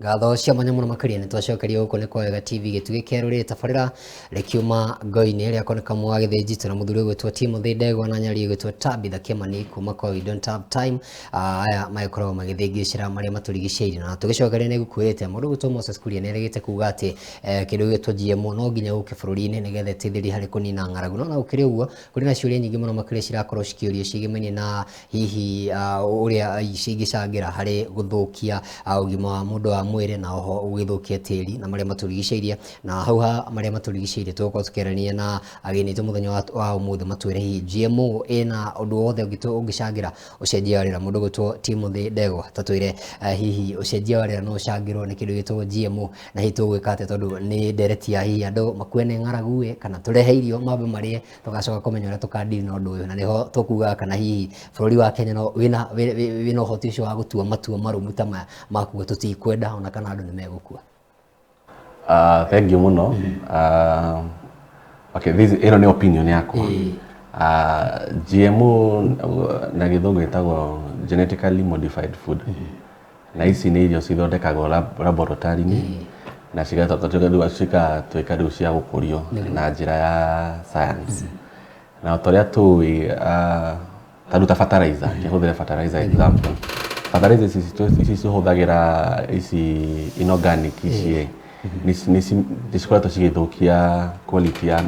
Ngatho cia mwanya mũno makĩria nĩ twacokerio gũkũ nĩ kwa Wega TV, gĩtugĩ kĩa rũrĩrĩ, tabarĩra rĩkiuma ngoi-inĩ rĩa koneka mwa gĩthĩnjitũ na mũthuri ũgwĩtwo Timothy Ndegwa na nyarie ũgwĩtwo Tabitha Kĩmani kuma kwa We Don't Have Time. Aya magĩkoragwo magĩthĩngĩcĩra marĩa matũrigicĩirie, na tũgĩcokeria nĩ ngũkwĩrĩte mũndũ ũgwĩtwo Moses Kuria nĩ erĩgĩte kuga atĩ kĩndũ gĩgwĩtwo GMO no nginya gũke bũrũri-inĩ nĩgetha ĩteithĩrĩrie harĩ kũnina ng'aragu. No na gũkĩrĩ ũguo, kũrĩ na ciũria nyingĩ mũno makĩria cirakorwo cikĩũrio ciĩgemainie na hihi ũrĩa cingĩcangĩra harĩ gũthũkia ũgima wa mũndũ wa mwĩrĩ, na oho ũgĩthũkia tĩri na marĩa matũrigicĩirie. Na hau ha marĩa matũrigicĩirie, tũgũkorwo tũkĩarania na ageni aitũ mũthenya wa ũmũthĩ matwĩre hihi GMO ĩna ũndũ wothe ũngĩcangĩra ũcenjia wa rĩera. Mũndũ ũgwĩtwo Timothy Ndegwa tatwĩre hihi ũcenjia wa rĩera no ũcangĩrwo nĩ kĩndũ gĩtagwo GMO, na hihi tũgwĩka atĩa, tondũ nĩ ndereti ya hihi andũ makue nĩ ng'aragu ĩ, kana tũrehe irio mambe marĩe, tũgacoka kũmenya ũrĩa tũkadili na ũndũ ũyũ. Na nĩho tũkugaga kana hihi bũrũri wa Kenya no wĩna ũhoti ũcio wa gũtua matua marũmu ta maya ma kuga tũtikwenda ona kana andũ nĩ megũkua. Thank you mũno. Okay, this ĩno nĩ opinion yakwa. GMO na gĩthũngũ ĩtagwo genetically modified food. Na ici nĩ irio cithondekagwo laboratory-inĩ na cigatuĩka rĩu cia gũkũrio na njĩra ya science. Na ta ũrĩa tũĩ, ta rĩu ta fertilizer, kĩhũthĩre fertilizer example. Fertilizer ici cihũthagĩra ici inorganic ici ĩ, nĩ cikoretwo cigĩthũkia quality ya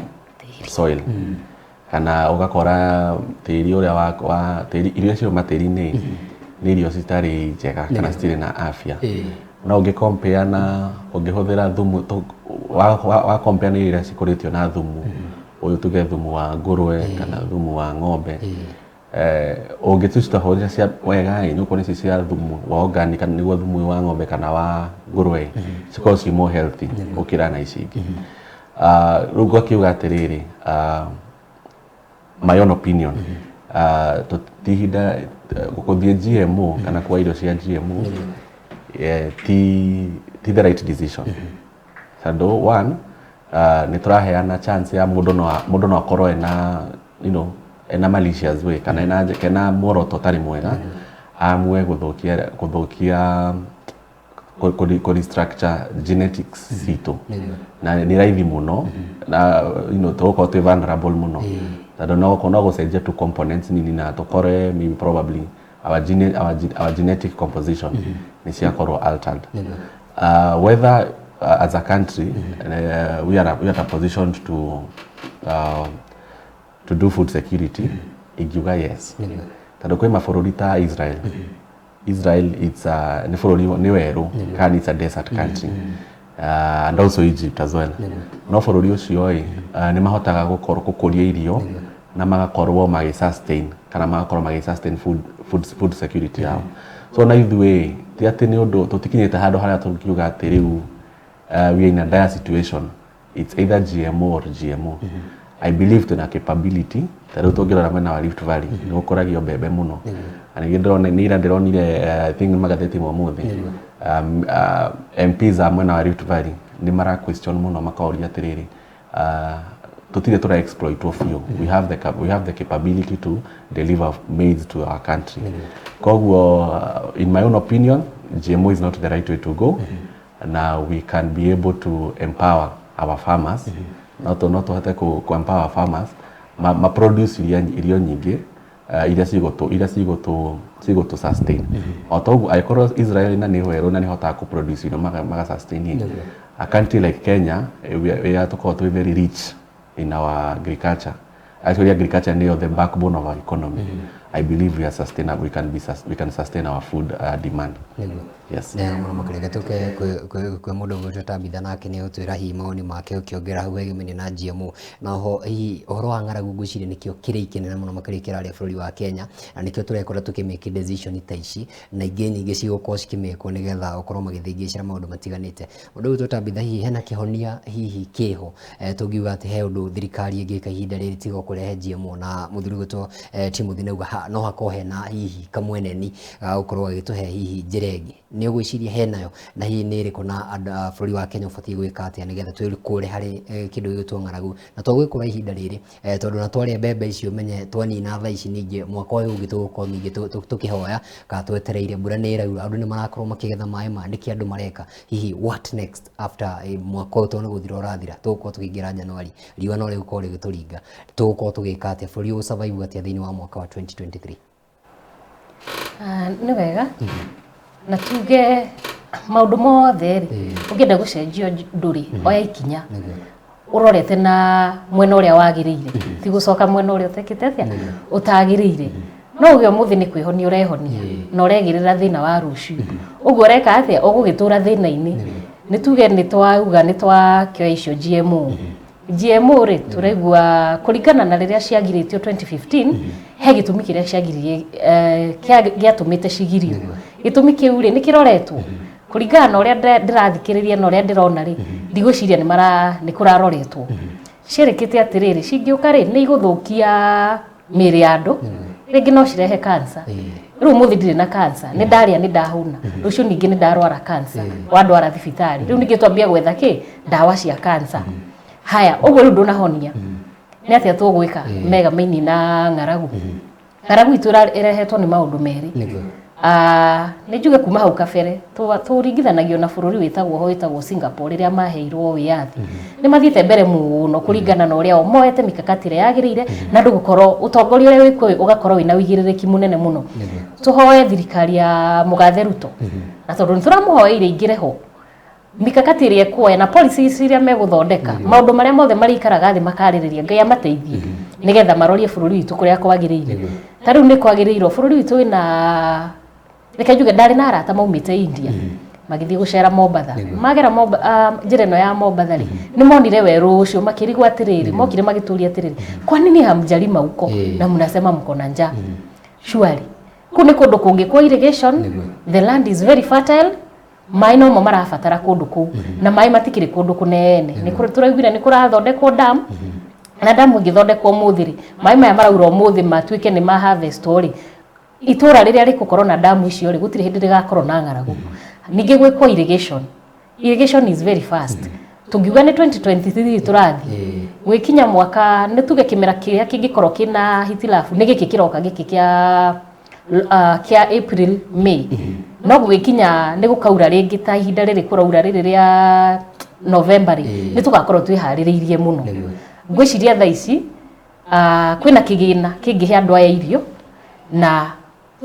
soil, kana ũgakora tĩri ũrĩa wa tĩri, irio ciauma tĩri-inĩ nĩ irio citarĩ njega kana citirĩ na afya. No ũngĩ compare na ũngĩhũthĩra thumu wa compare na irio iria cikũrĩtio na thumu ũyũ, tuge thumu wa ngũrwe kana thumu wa ng'ombe, ũngĩcitahũrĩra cia wega ĩ, nĩ ũkuona ici cia thumu wa organic, kana nĩguo thumu wa ng'ombe kana wa ngũrwe, cikoragwo ci more healthy gũkĩra na ici ingĩ. Rĩu ngakiuga atĩrĩrĩ, my own opinion, ti ihinda gũthiĩ GMO kana kwa irio cia GMO, ti the right decision, tondũ one, nĩ tũraheana chance ya mũndũ no akorwo ena ena malicious way kana ena muoroto ũtarĩ mwega, amue gũthũkia kũ restructure genetics citũ, na nĩ raithi mũno na tũgũkorwo twĩ vulnerable mũno, tondũ no gũcenjia tu components nini na tũkore maybe probably our genetic composition nĩ ciakorwo altered. Whether as a country we are positioned to do food security, ingiuga yes, tondũ kwĩ mabũrũri ta Israel. Israel, it's a, nĩ bũrũri nĩ werũ kana it's a desert country, and also Egypt as well. No bũrũri ũcio ĩ, nĩ mahotaga gũkorwo gũkũria irio na magakorwo magĩ sustain kana magakorwo magĩ sustain food security yao. So na ithuĩ ti atĩ nĩ ũndũ tũtikinyĩte handũ harĩa tũngiuga atĩ rĩu we are in a dire situation, it's either GMO or GMO. I believe tuna capability. Ta rĩu tũngĩrora mwena wa Rift Valley, nĩ gũkũragio mbembe mũno, na ningĩ ndĩrona nĩ ira ndĩronire, I think nĩ magathĩti ma ũmũthĩ, MPs a mwena wa Rift Valley nĩ mara question mũno, makoria atĩrĩrĩ, tũtirĩ tũra exploitwo biũ? We have the capability to deliver maize to our country. Koguo in my own opinion, GMO is not the right way to go. Na we can be able to empower our farmers. No tũhote ku empower farmers ma produce irio nyingĩ, iria cigũtũ sustain. O toguo angĩkorwo Israel na nĩ werũ na nĩ hotaga kũ produce irio maga sustain, a country like Kenya, we are tũkoragwo twĩ very rich in our agriculture. Actually, agriculture nĩyo the backbone of our economy. I believe we are sustainable, we can sustain our food demand. Yes. Nĩ mũno makĩria. Tũke kwĩ mũndũ ũgwĩtwo Tabitha, nake nĩ egũtwĩra hihi mawoni make ũkĩongera hau hegemania na GMO, na oho hihi ũhoro wa ng'aragu. Ngwĩciria nĩkĩo kĩrĩa kĩnene mũno makĩria kĩrarĩa bũrũri wa Kenya, na nĩkĩo tũrekora tũkĩmake decision ta ici na ingĩ nyingĩ cigũkorwo cikĩmĩkwo nĩgetha gũkorwo magĩthingĩcĩra maũndũ matiganĩte. Mũndũ ũgwĩtwo Tabitha, hihi hena kĩhonia hihi kĩho, tũngiuga atĩ he ũndũ thirikari ĩngĩka ihinda rĩrĩ tiga kũrehe GMO? Na mũthuri ũgwĩtwo Timothy nauga no hakorwo hena hihi kamweneni ga gũkorwo agĩtũhe hihi njĩra ĩngĩ. Nĩ ũgwĩciria henayo, na hihi nĩ ĩrĩkũ, na andũ a bũrũri wa Kenya ũbatiĩ gwĩka atĩa nĩgetha twĩkũre harĩ kĩndũ gĩgwĩtwo ng'aragu, na to gwĩkũra ihinda rĩrĩ, tondũ na twarĩa mbembe icio menye twanina thaa ici, ningĩ mwaka ũyũ ũngĩ tũgũkorwo ningĩ tũkĩhoya kana twetereire mbura nĩ ĩraura, andũ nĩ marakorwo makĩgetha maĩ ma nĩkĩ andũ mareka? Hihi what next after mwaka ũyũ tondũ nĩ gũthira ũrathira, tũgũkorwo tũkĩingĩra January, riũa no rĩgũkorwo rĩgĩtũringa, tũgũkorwo tũgĩka atĩa, bũrũri ũgũ survive atĩa thĩinĩ wa mwaka wa 2023? Ah, nĩ wega na tuge maũndũ mothe rĩ, ũngĩenda gũcenjia ndũrĩ oya ikinya ũrorete na mwena ũrĩa wagĩrĩire, ti gũcoka mwena ũrĩa ũtekĩte atĩa ũtagĩrĩire. No uge ũmũthĩ nĩ kwĩhonia ũrehonia na ũregĩrĩra thĩna wa rũciũ, ũguo ũreka atĩa? Ũgũgĩtũra thĩna-inĩ. Nĩ tuge nĩ twauga nĩ twakĩoya icio GMO. GMO rĩ, tũraigua kũringana na rĩrĩa ciagirĩtio 2015, he gĩtũmi kĩrĩa ciagiririe, gĩatũmĩte cigirio. Gĩtũmi kĩu rĩ, nĩ kĩroretwo? Kũringana na ũrĩa ndĩrathikĩrĩria na ũrĩa ndĩrona rĩ, ndigwĩciria nĩ mara nĩ kũraroretwo. Ciĩrĩkĩte atĩrĩrĩ, cingĩũka rĩ, nĩ igũthũkia mĩĩrĩ ya andũ, rĩngĩ no cirehe cancer. Rĩu ũmũthĩ ndirĩ na cancer, nĩ ndarĩa, nĩ ndahũna, rũciũ ningĩ nĩ ndarwara cancer, wandwara thibitarĩ, rĩu ningĩ twambia gwetha kĩ ndawa cia cancer. Haya, ũguo rĩu ndũnahonia. Nĩ atĩa tũgwĩka mega maini na ng'aragu? Ng'aragu itũ ĩrehetwo nĩ maũndũ merĩ. Ah, nĩ njuge kuma hau kabere tũringithanagio na bũrũri wĩtagwo ho wĩtagwo Singapore. Rĩrĩa maheirwo wĩyathi, nĩ mathiĩte mbere mũno kũringana na ũrĩa o moete mikakati ĩrĩa yagĩrĩire, na andũ gũkorwo ũtongoria ũrĩa wĩkuo ũgakorwo wĩna ũigĩrĩrĩki mũnene mũno. Tũhoe thirikari ya mũgathe Ruto, na tondũ nĩ tũramũhoeire ingĩre ho, mikakati ĩrĩa ĩkuoya na policies iria megũthondeka, maũndũ marĩa mothe marĩikaraga thĩ makarĩrĩria, Ngai amateithie nĩgetha marorie bũrũri witũ kũrĩa kwagĩrĩire. Ta rĩu nĩ kwagĩrĩirwo bũrũri witũ wĩna, reke njuge, ndarĩ na arata maumĩte India magĩthiĩ gũcera Mombatha. Magera njĩra ĩno ya Mombatha rĩ, nĩ monire werũ ũcio, makĩrigwo atĩrĩrĩ, mokire magĩtũria atĩrĩrĩ, "Kwa nini hamjalima huko na mnasema mko na njaa?" Surely kũu nĩ kũndũ kũngĩkwo irrigation. The land is very fertile. Maĩ nomo marabatara kũndũ kũu, na maĩ matikĩrĩ kũndũ kũnene. Nĩ tũraiguire nĩ kũrathondekwo dam, na damu ĩngĩthondekwo ũmũthĩ rĩ, maĩ maya maraura ũmũthĩ matuĩke nĩ ma harvest rĩ, itũra rĩrĩa rĩgũkorwo na damu icio rĩ, gũtirĩ hĩndĩ rĩgakorwo na ng'aragu. Ningĩ gwĩkwo irrigation, irrigation is very fast. Tũngiuga nĩ 2023 tũrathiĩ gwĩkinya mwaka, nĩ tuge kĩmera kĩrĩa kĩngĩkorwo kĩna hitilafu nĩ gĩkĩ kĩroka gĩkĩ kĩa April, May. No gũgĩkinya nĩ gũkaura rĩngĩ ta ihinda rĩrĩ kũraura rĩrĩ rĩa November rĩ, nĩ tũgakorwo twĩharĩrĩirie mũno. Ngwĩciria thaa ici kwĩna kĩgĩna kĩngĩhe andũ aya irio na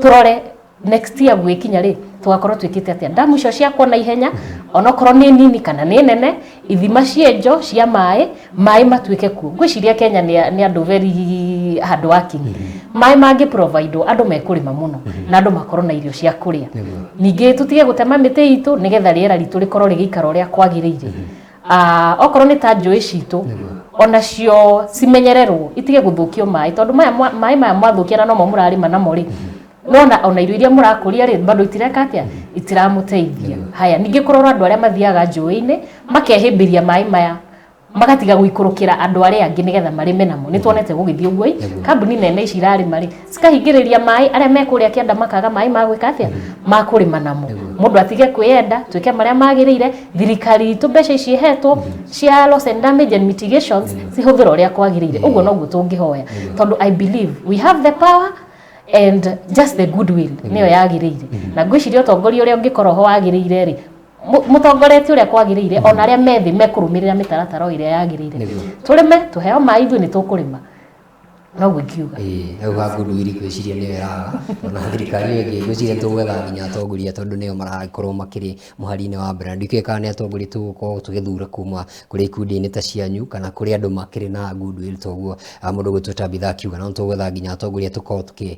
tũrore. Next year gwĩkinya rĩ, tũgakorwo twĩkĩte atĩa ndamu icio ciakwo na ihenya, onokorwo nĩ nini kana nĩ nene, ithima cienjo cia maĩ, maĩ matuĩke kuo. Ngwĩciria Kenya nĩ andũ very hard working. Maĩ mangĩ provide, andũ mekũrĩma mũno na andũ makorwo na irio cia kũrĩa. Ningĩ tũtige gũtema mĩtĩ itũ nĩgetha rĩera ritũ rĩkorwo rĩgĩikara ũrĩa kwagĩrĩire. Okorwo nĩ ta njũĩ citũ, onacio cimenyererwo, itige gũthũkio maĩ, tondũ maya maĩ maya mwathũkia na nomo mũrarĩma namo rĩ, nona ona irio iria mũrakũria rĩ, bado itireka atĩa, itiramũteithia. Haya, ningĩ kũrorwo andũ arĩa mathiaga njũĩ-inĩ makehĩmbĩria maĩ maya, magatiga gũikũrũkĩra andũ arĩa angĩ nĩgetha marĩme namo. Nĩ tuonete gũgĩthiĩ ũguo ĩ, kambuni nene ici irarĩma rĩ, cikahingĩrĩria maĩ, arĩa me kũrĩa kĩanda makaga maĩ ma gwĩka atĩa, ma kũrĩma namo. Mũndũ atige kwĩyenda, twĩke marĩa magĩrĩire. Thirikari itũ, mbeca ici ĩhetwo cia loss and damage and mitigations cihũthĩre ũrĩa kwagĩrĩire. Ũguo noguo tũngĩhoya, tondũ I believe we have the power and just the goodwill nĩyo yagĩrĩire. Na ngwĩciria ũtongoria ũrĩa ũngĩkorwo ho wagĩrĩire rĩ, mũtongoretie ũrĩa kwagĩrĩire, ona arĩa me thĩ mekũrũmĩrĩra mĩtaratara o ĩrĩa yagĩrĩire. Tũrĩme, tũheo maĩ, ithuĩ nĩ tũkũrĩma, noguo ingiuga. Ĩĩ, hau ha goodwill ngwĩciria nĩyo ĩraga ona thirikari ĩyo ĩngĩ. Ngwĩciria tũgwetha nginya atongoria, tondũ nĩo marakorwo makĩrĩ mũhari-inĩ wa mbere, na ndikĩũĩ kana nĩ atongoria tũgũkorwo tũgĩthura kuma kũrĩ ikundi-inĩ ta cianyu kana kũrĩ andũ makĩrĩ na goodwill toguo mũndũ gwĩtwo Tabitha akiuga. No tũgwetha nginya atongoria tũkorwo tũkĩ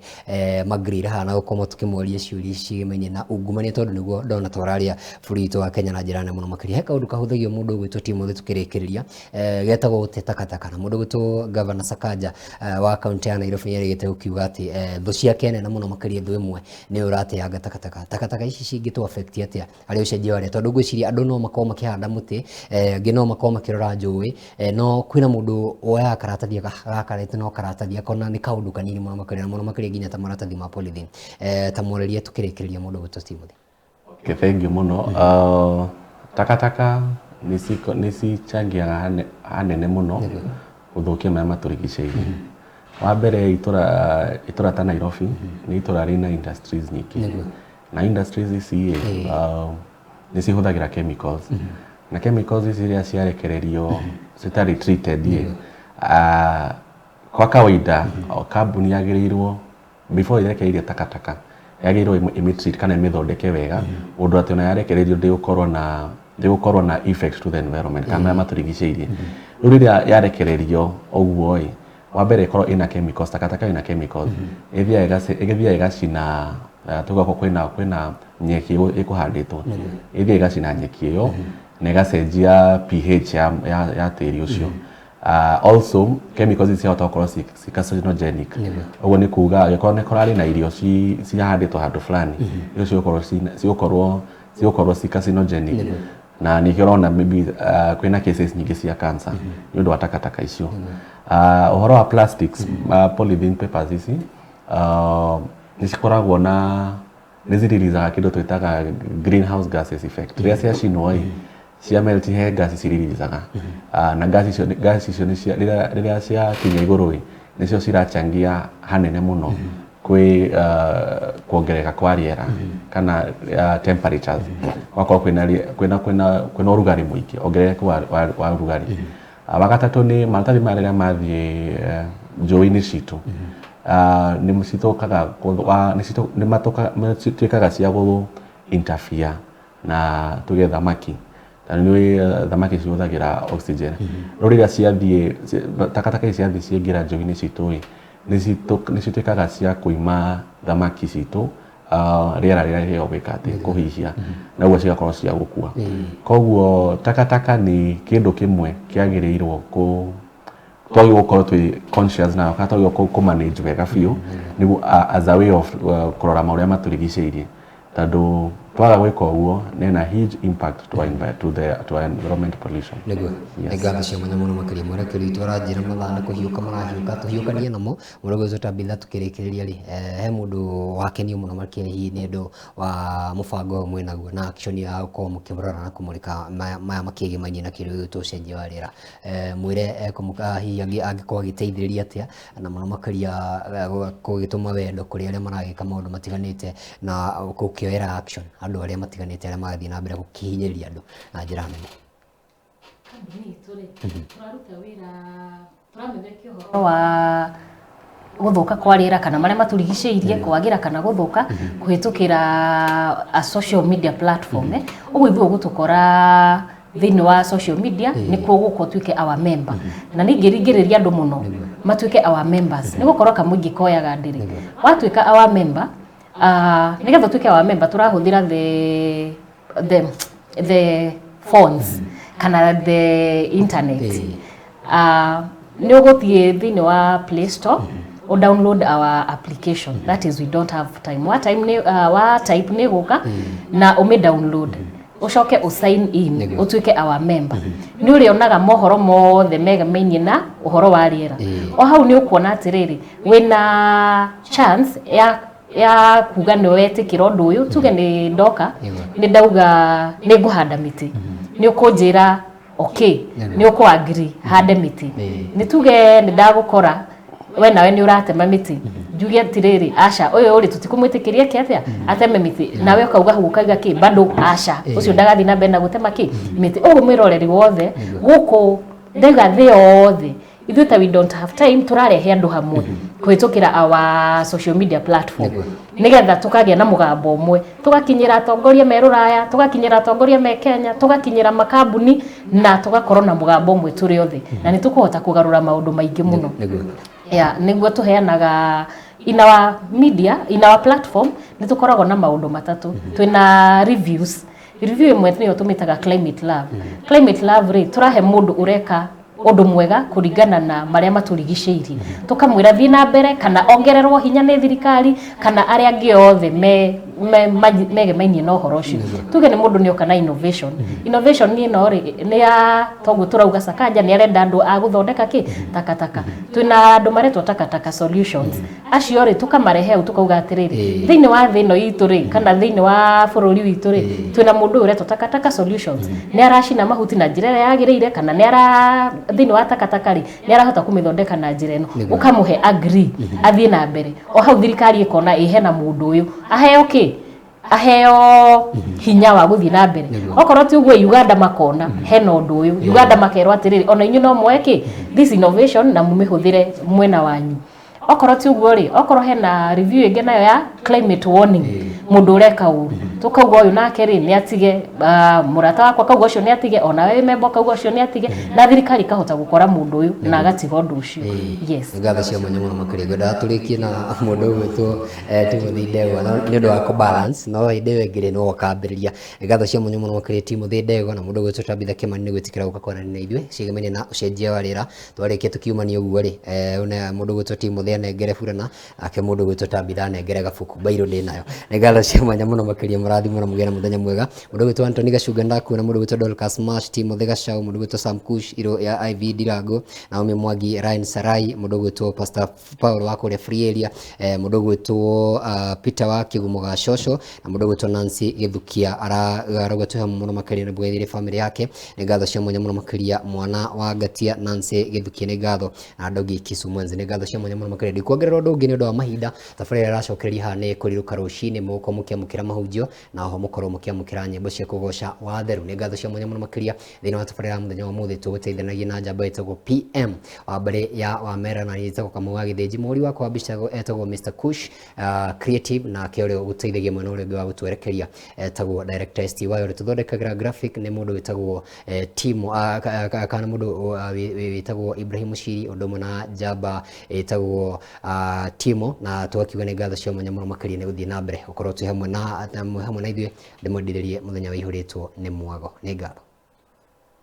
magrĩra haha na gũkorwo tũkĩmoria ciũria ciĩmaine na ungumania, tondũ nĩguo ndona twararia bũrũri witũ wa Kenya na njĩra nene mũno makĩria. He kaũndũ kahũthagio mũndũ ũgwĩtwo Timothy tũkĩrĩkĩrĩria, getagwo gũte takataka, na mũndũ ũgwĩtwo Governor Sakaja wa kaunti ya Nairobi nĩ erĩgĩte gũkiuga atĩ thũ ciake nene mũno makĩria, thũ ĩmwe nĩ ũrateanga takataka. Takataka ici cingĩtũ affect atĩa harĩ ũcenjia wa rĩera? Tondũ ngwĩciria andũ no makorwo makĩhanda mũtĩ, angĩ no makorwo makĩrora njũĩ, no kwĩna mũndũ woyaga karatathi gaka rĩtĩ no karatathi akona nĩ kaũndũ kanini mũno makĩria, na mũno makĩria nginya ta maratathi ma polythene. Ta mwarĩrie tũkĩrĩkĩrĩria, mũndũ ũgwĩtwo Timothy. Okay, thank you mũno. Takataka nĩ cicangĩaga hanene mũno gũthũkia marĩa matũrigicĩirie. Wa mbere, itũra ta Nairobi nĩ itũra rĩna industries nyingĩ, na industries ici ĩ, nĩ cihũthagĩra chemicals, na chemicals ici rĩrĩa ciarekererio citarĩ treated ĩ, kwa kawaida o kambuni yagĩrĩirwo before ĩrekereirie takataka yagĩrĩirwo ĩmĩtreat kana ĩmĩthondeke wega, ũndũ atĩ ona yarekererio ndĩgũkorwo na effect to the environment kana marĩa matũrigicĩirie. Rĩu rĩrĩa yarekererio ũguo ĩ, wa mbere ĩkorwo ĩna chemicals, takataka ĩna chemicals, ĩgĩthiaga ĩgacina, tugakorwo kwĩna nyeki ĩkũhandĩtwo, ĩthiaga ĩgacina nyeki ĩyo na ĩgacenjia pH ya tĩri ũcio. Also chemicals ici ciahota gũkorwo ci carcinogenic. Ũguo nĩ kuga angĩkorwo nĩ kũrarĩ na irio cihandĩtwo handũ fulani, irio cigũkorwo ci carcinogenic, na nĩkĩo ũrona maybe kwĩna cases nyingĩ cia cancer nĩ ũndũ wa takataka icio. Ũhoro wa plastics, polythene papers ici nĩ cikoragwo na nĩ ciririzaga kĩndũ twĩtaga greenhouse gases effect. Rĩrĩa ciacinwo ĩ, cia melt, he gas ciririzaga. Na gas icio rĩrĩa ciakinya igũrũ ĩ, nĩcio cirachangia hanene mũno kwĩ kuongereka kwa rĩera kana temperatures, gwakorwo kwĩna rĩ- kwĩna kwĩna kwĩna ũrugarĩ mũingĩ, ongerereku wa ũrugarĩ. Wa gatatũ nĩ maratathi maya rĩrĩa mathiĩ njũĩ-inĩ citũ, nĩ cithũkaga nĩ cituĩkaga cia gũ interfere na tuge thamaki, tondũ nĩ thamaki cihũthagĩra oxygen. Rĩu rĩrĩa ciathiĩ takataka ici ciathiĩ ciaingĩra njũĩ-inĩ citũ ĩ, nĩ cituĩkaga cia kũima thamaki citũ rĩera rĩrĩa rĩo gwĩka atĩ kũhihia, na ũguo cigakorwo cia gũkua. Koguo takataka nĩ kĩndũ kĩmwe kĩagĩrĩirwo kũ twagĩrĩirwo gũkorwo twĩ conscious nayo kana twagĩrĩirwo kũ manage wega biũ, nĩguo as a way of kũrora marĩa matũrigicĩirie, tondũ twaga gwĩka ũguo nĩ huge impact to our, envi- to the to our environment pollution. Nĩguo. Yes. Nĩ ngatho cia mwanya mũno makĩria. Mwerekeri witũ aranjĩra mathaa nĩ kũhiũka marahiũka, tũhiũkanie namo. Mũrũgũ ũcio Tabitha, tũkĩrĩkĩrĩria rĩ, he mũndũ wakenio mũno makĩria hihi nĩ ũndũ wa mũbango ũyũ mwĩnaguo na action ya gũkorwo mũkĩrora na kũmũrĩka maya makĩgĩmainie na kĩndũ gĩgwĩtwo ũcenjia wa rĩera. Mwĩre hihi angĩkorwo agĩteithĩrĩria atĩa na mũno makĩria gũgĩtũma wendo kũrĩ arĩa maragĩka maũndũ matiganĩte na gũkĩoera action andũ arĩa matiganĩte arĩa marathiĩ na mbere gũkĩhinyĩrĩria andũ na njĩra nene. Kambuni itũ rĩ, tũraruta wĩra, tũramemerekia ũhoro wa Gũthũka kwa rĩera kana marĩa matũrigicĩirie, kwagĩra kana gũthũka, kũhĩtũkĩra a social media platform. Ũguo ithuĩ ũgũtũkora thĩinĩ wa social media, nĩkuo gũka ũtuĩke our member. Na nĩ ingĩringĩrĩria andũ mũno matuĩke our members, nĩ gũkorwo kamũingĩ koyaga ndĩrĩ watuĩka our member. Nĩgetha ũtuĩke our member, tũrahũthĩra the phones kana the internet. Nĩ ũgũthiĩ thĩinĩ wa Play Store, o download our application, that is We Don't Have Time. Wa time nĩ wa type nĩ gũka na ũmĩ download, ũcoke ũ sign in, ũtuĩke our member. Nĩ ũrĩonaga mohoro mothe megemainie na ũhoro wa rĩera. O hau nĩ ũkuona atĩrĩrĩ, wĩna chance ya kuga nĩ wetĩkĩra ũndũ ũyũ. Tuge nĩ ndoka, nĩ ndauga nĩ ngũhanda mĩtĩ, nĩ ũkũnjĩra okay, nĩ ũkũ agree hande mĩtĩ. Nĩ tuge nĩ ndagũkora we nawe nĩ ũratema mĩtĩ, njuge atĩrĩrĩ, aca, ũyũ rĩ, tũtikũmwĩtĩkĩria ke atĩa ateme mĩtĩ. Nawe ũkauga hau, ũkauga kĩ bado, aca, ũcio ndagathiĩ na mbere na gũtema kĩ mĩtĩ. Ũguo mwĩroreri wothe gũkũ, ndauga thĩ yothe, ithuĩ ta We Don't Have Time tũrarehe andũ hamwe kũhĩtũkĩra our social media platform, nĩgetha tũkagĩa na mũgambo ũmwe, tũgakinyĩra atongoria me rũraya, tũgakinyĩra atongoria me Kenya, tũgakinyĩra makambuni, na tũgakorwo na mũgambo ũmwe tũrĩ othe, na nĩ tũkũhota kũgarũra maũndũ maingĩ mũno. Yeah, nĩguo tũheanaga in our media, in our platform nĩ tũkoragwo na maũndũ matatũ. Twĩna reviews. Review ĩmwe nĩyo tũmĩtaga Climate Love. Climate Love rĩ, tũrahe mũndũ ũreka ũndũ mwega kũringana na marĩa matũrigicĩirie, tũkamwĩra thiĩ na mbere kana ongererwo hinya nĩ thirikari kana arĩa angĩ othe me megemainie na ũhoro ũcio. Tuge nĩ mũndũ nĩ oka na innovation. Innovation nĩ ĩno rĩ, nĩ ya toguo tũrauga Sakaja nĩ arenda andũ a gũthondeka kĩ takataka. Twĩna andũ maretwo Takataka Solutions. Acio rĩ, tũkamarehe hau, tũkauga atĩrĩrĩ, thĩinĩ wa thĩ ĩno itũ rĩ, kana thĩinĩ wa bũrũri witũ rĩ, twĩna mũndũ ũyũ ũretwo Takataka Solutions, nĩ aracina mahuti na njĩra ĩrĩa yagĩrĩire, kana nĩ ara thĩinĩ wa takataka rĩ, nĩ arahota kũmĩthondeka na njĩra ĩno. Ũkamũhe agree athiĩ na mbere. O hau thirikari ĩkona ĩ hena mũndũ ũyũ, aheo kĩ, aheo hinya wa gũthiĩ na mbere. Okorwo ti ũguo, Uganda makona hena ũndũ ũyũ, Uganda makerwo atĩrĩrĩ, ona inyuĩ no muoe kĩ this innovation na mũmĩhũthĩre mwena wanyu. Okorwo ti ũguo rĩ, okorwo hena review ĩngĩ nayo ya climate warning, mũndũ ũreka ũru, tũkauga ũyũ nake rĩ, nĩ atige. Mũrata wakwa kauga ũcio nĩ atige, ona we memba kauga ũcio nĩ atige, na thirikari ĩkahota gũkora mũndũ ũyũ na agatiga ũndũ ũcio. Yes. Nĩ ngatho cia mwanya mũno makĩria. Ngwendaga tũrĩkie na mũndũ ũgwĩtwo Timothy Ndegwa, no nĩ ũndũ wa kũ balance, no hĩndĩ ĩyo ĩngĩ rĩ, no ũkambĩrĩria. Nĩ ngatho cia mwanya mũno makĩria Timothy Ndegwa na mũndũ ũgwĩtwo Tabitha Kimani nĩ gwĩtĩkĩra gũka kwaranĩria na ithuĩ ciĩgemainie na ũcenjia wa rĩera. Twarĩkia tũkiumania ũguo rĩ, mũndũ ũgwĩtwo Timothy anengere burana, nake mũndũ ũgwĩtwo Tabitha anengere gabuku bairũ ndĩ nayo. Nĩ ngatho cia mwanya mũno makĩria, mũrathimwo na mũgĩe na mũthenya mwega. Mũndũ ũgwĩtwo Anthony Gacunga ndakuona, mũndũ ũgwĩtwo Dorcas Mash, Timothy Gacau, mũndũ ũgwĩtwo Sam Kush iro ya IV Ndirango, Naomi Mwangi, Ryan Sarai, mũndũ ũgwĩtwo Pastor Paul wa kũrĩa Free Area, mũndũ ũgwĩtwo Peter wa Kĩgumo ga Coco, na mũndũ ũgwĩtwo Nancy Gĩthukia arauga twĩ hamwe mũno makĩria na bwethire family yake. Nĩ ngatho cia mwanya mũno makĩria mwana wa Ngatia Nancy Gĩthukia, nĩ ngatho na andũ angĩ Kisumu. Nĩ ngatho cia mwanya mũno makĩria. Ndikuongerera ũndũ ũngĩ nĩ ũndũ wa mahinda. Tabarĩra ĩracokereria haha nĩ kũrirũka rũcinĩ, mũgũkorwo mũkĩamũkĩra mahunjio na oho mũkorwo mũkĩamũkĩra nyĩmbo cia kũgoca watheru. Nĩ ngatho cia mwanya mũno makĩria. Thĩinĩ wa tabarĩra ya mũthenya wa ũmũthĩ, tũgũteithanagia na njamba ĩtagwo PM wa mbarĩ ya Wamera, na niĩ njĩtagwo Kamau wa Gĩthĩnji. Mũhũri wakwa wa mbica etagwo Mr Kush Creative, nake ũrĩa ũgũteithagia mwena ũrĩa ũngĩ wa gũtwerekeria etagwo Director STY. Ũrĩa tũthondekagĩra graphic nĩ mũndũ wĩtagwo Timo, kana mũndũ wĩtagwo Ibrahim Mushiri, ũndũ ũmwe na njamba ĩtagwo Timo, na tũgakiuga nĩ ngatho cia mwanya mũno makĩria nĩ gũthiĩ na mbere gũkorwo twĩ hamwe na ithuĩ. Ndĩmwendithĩrie mũthenya ũihũrĩtwo nĩ mwago. Nĩ ngatho.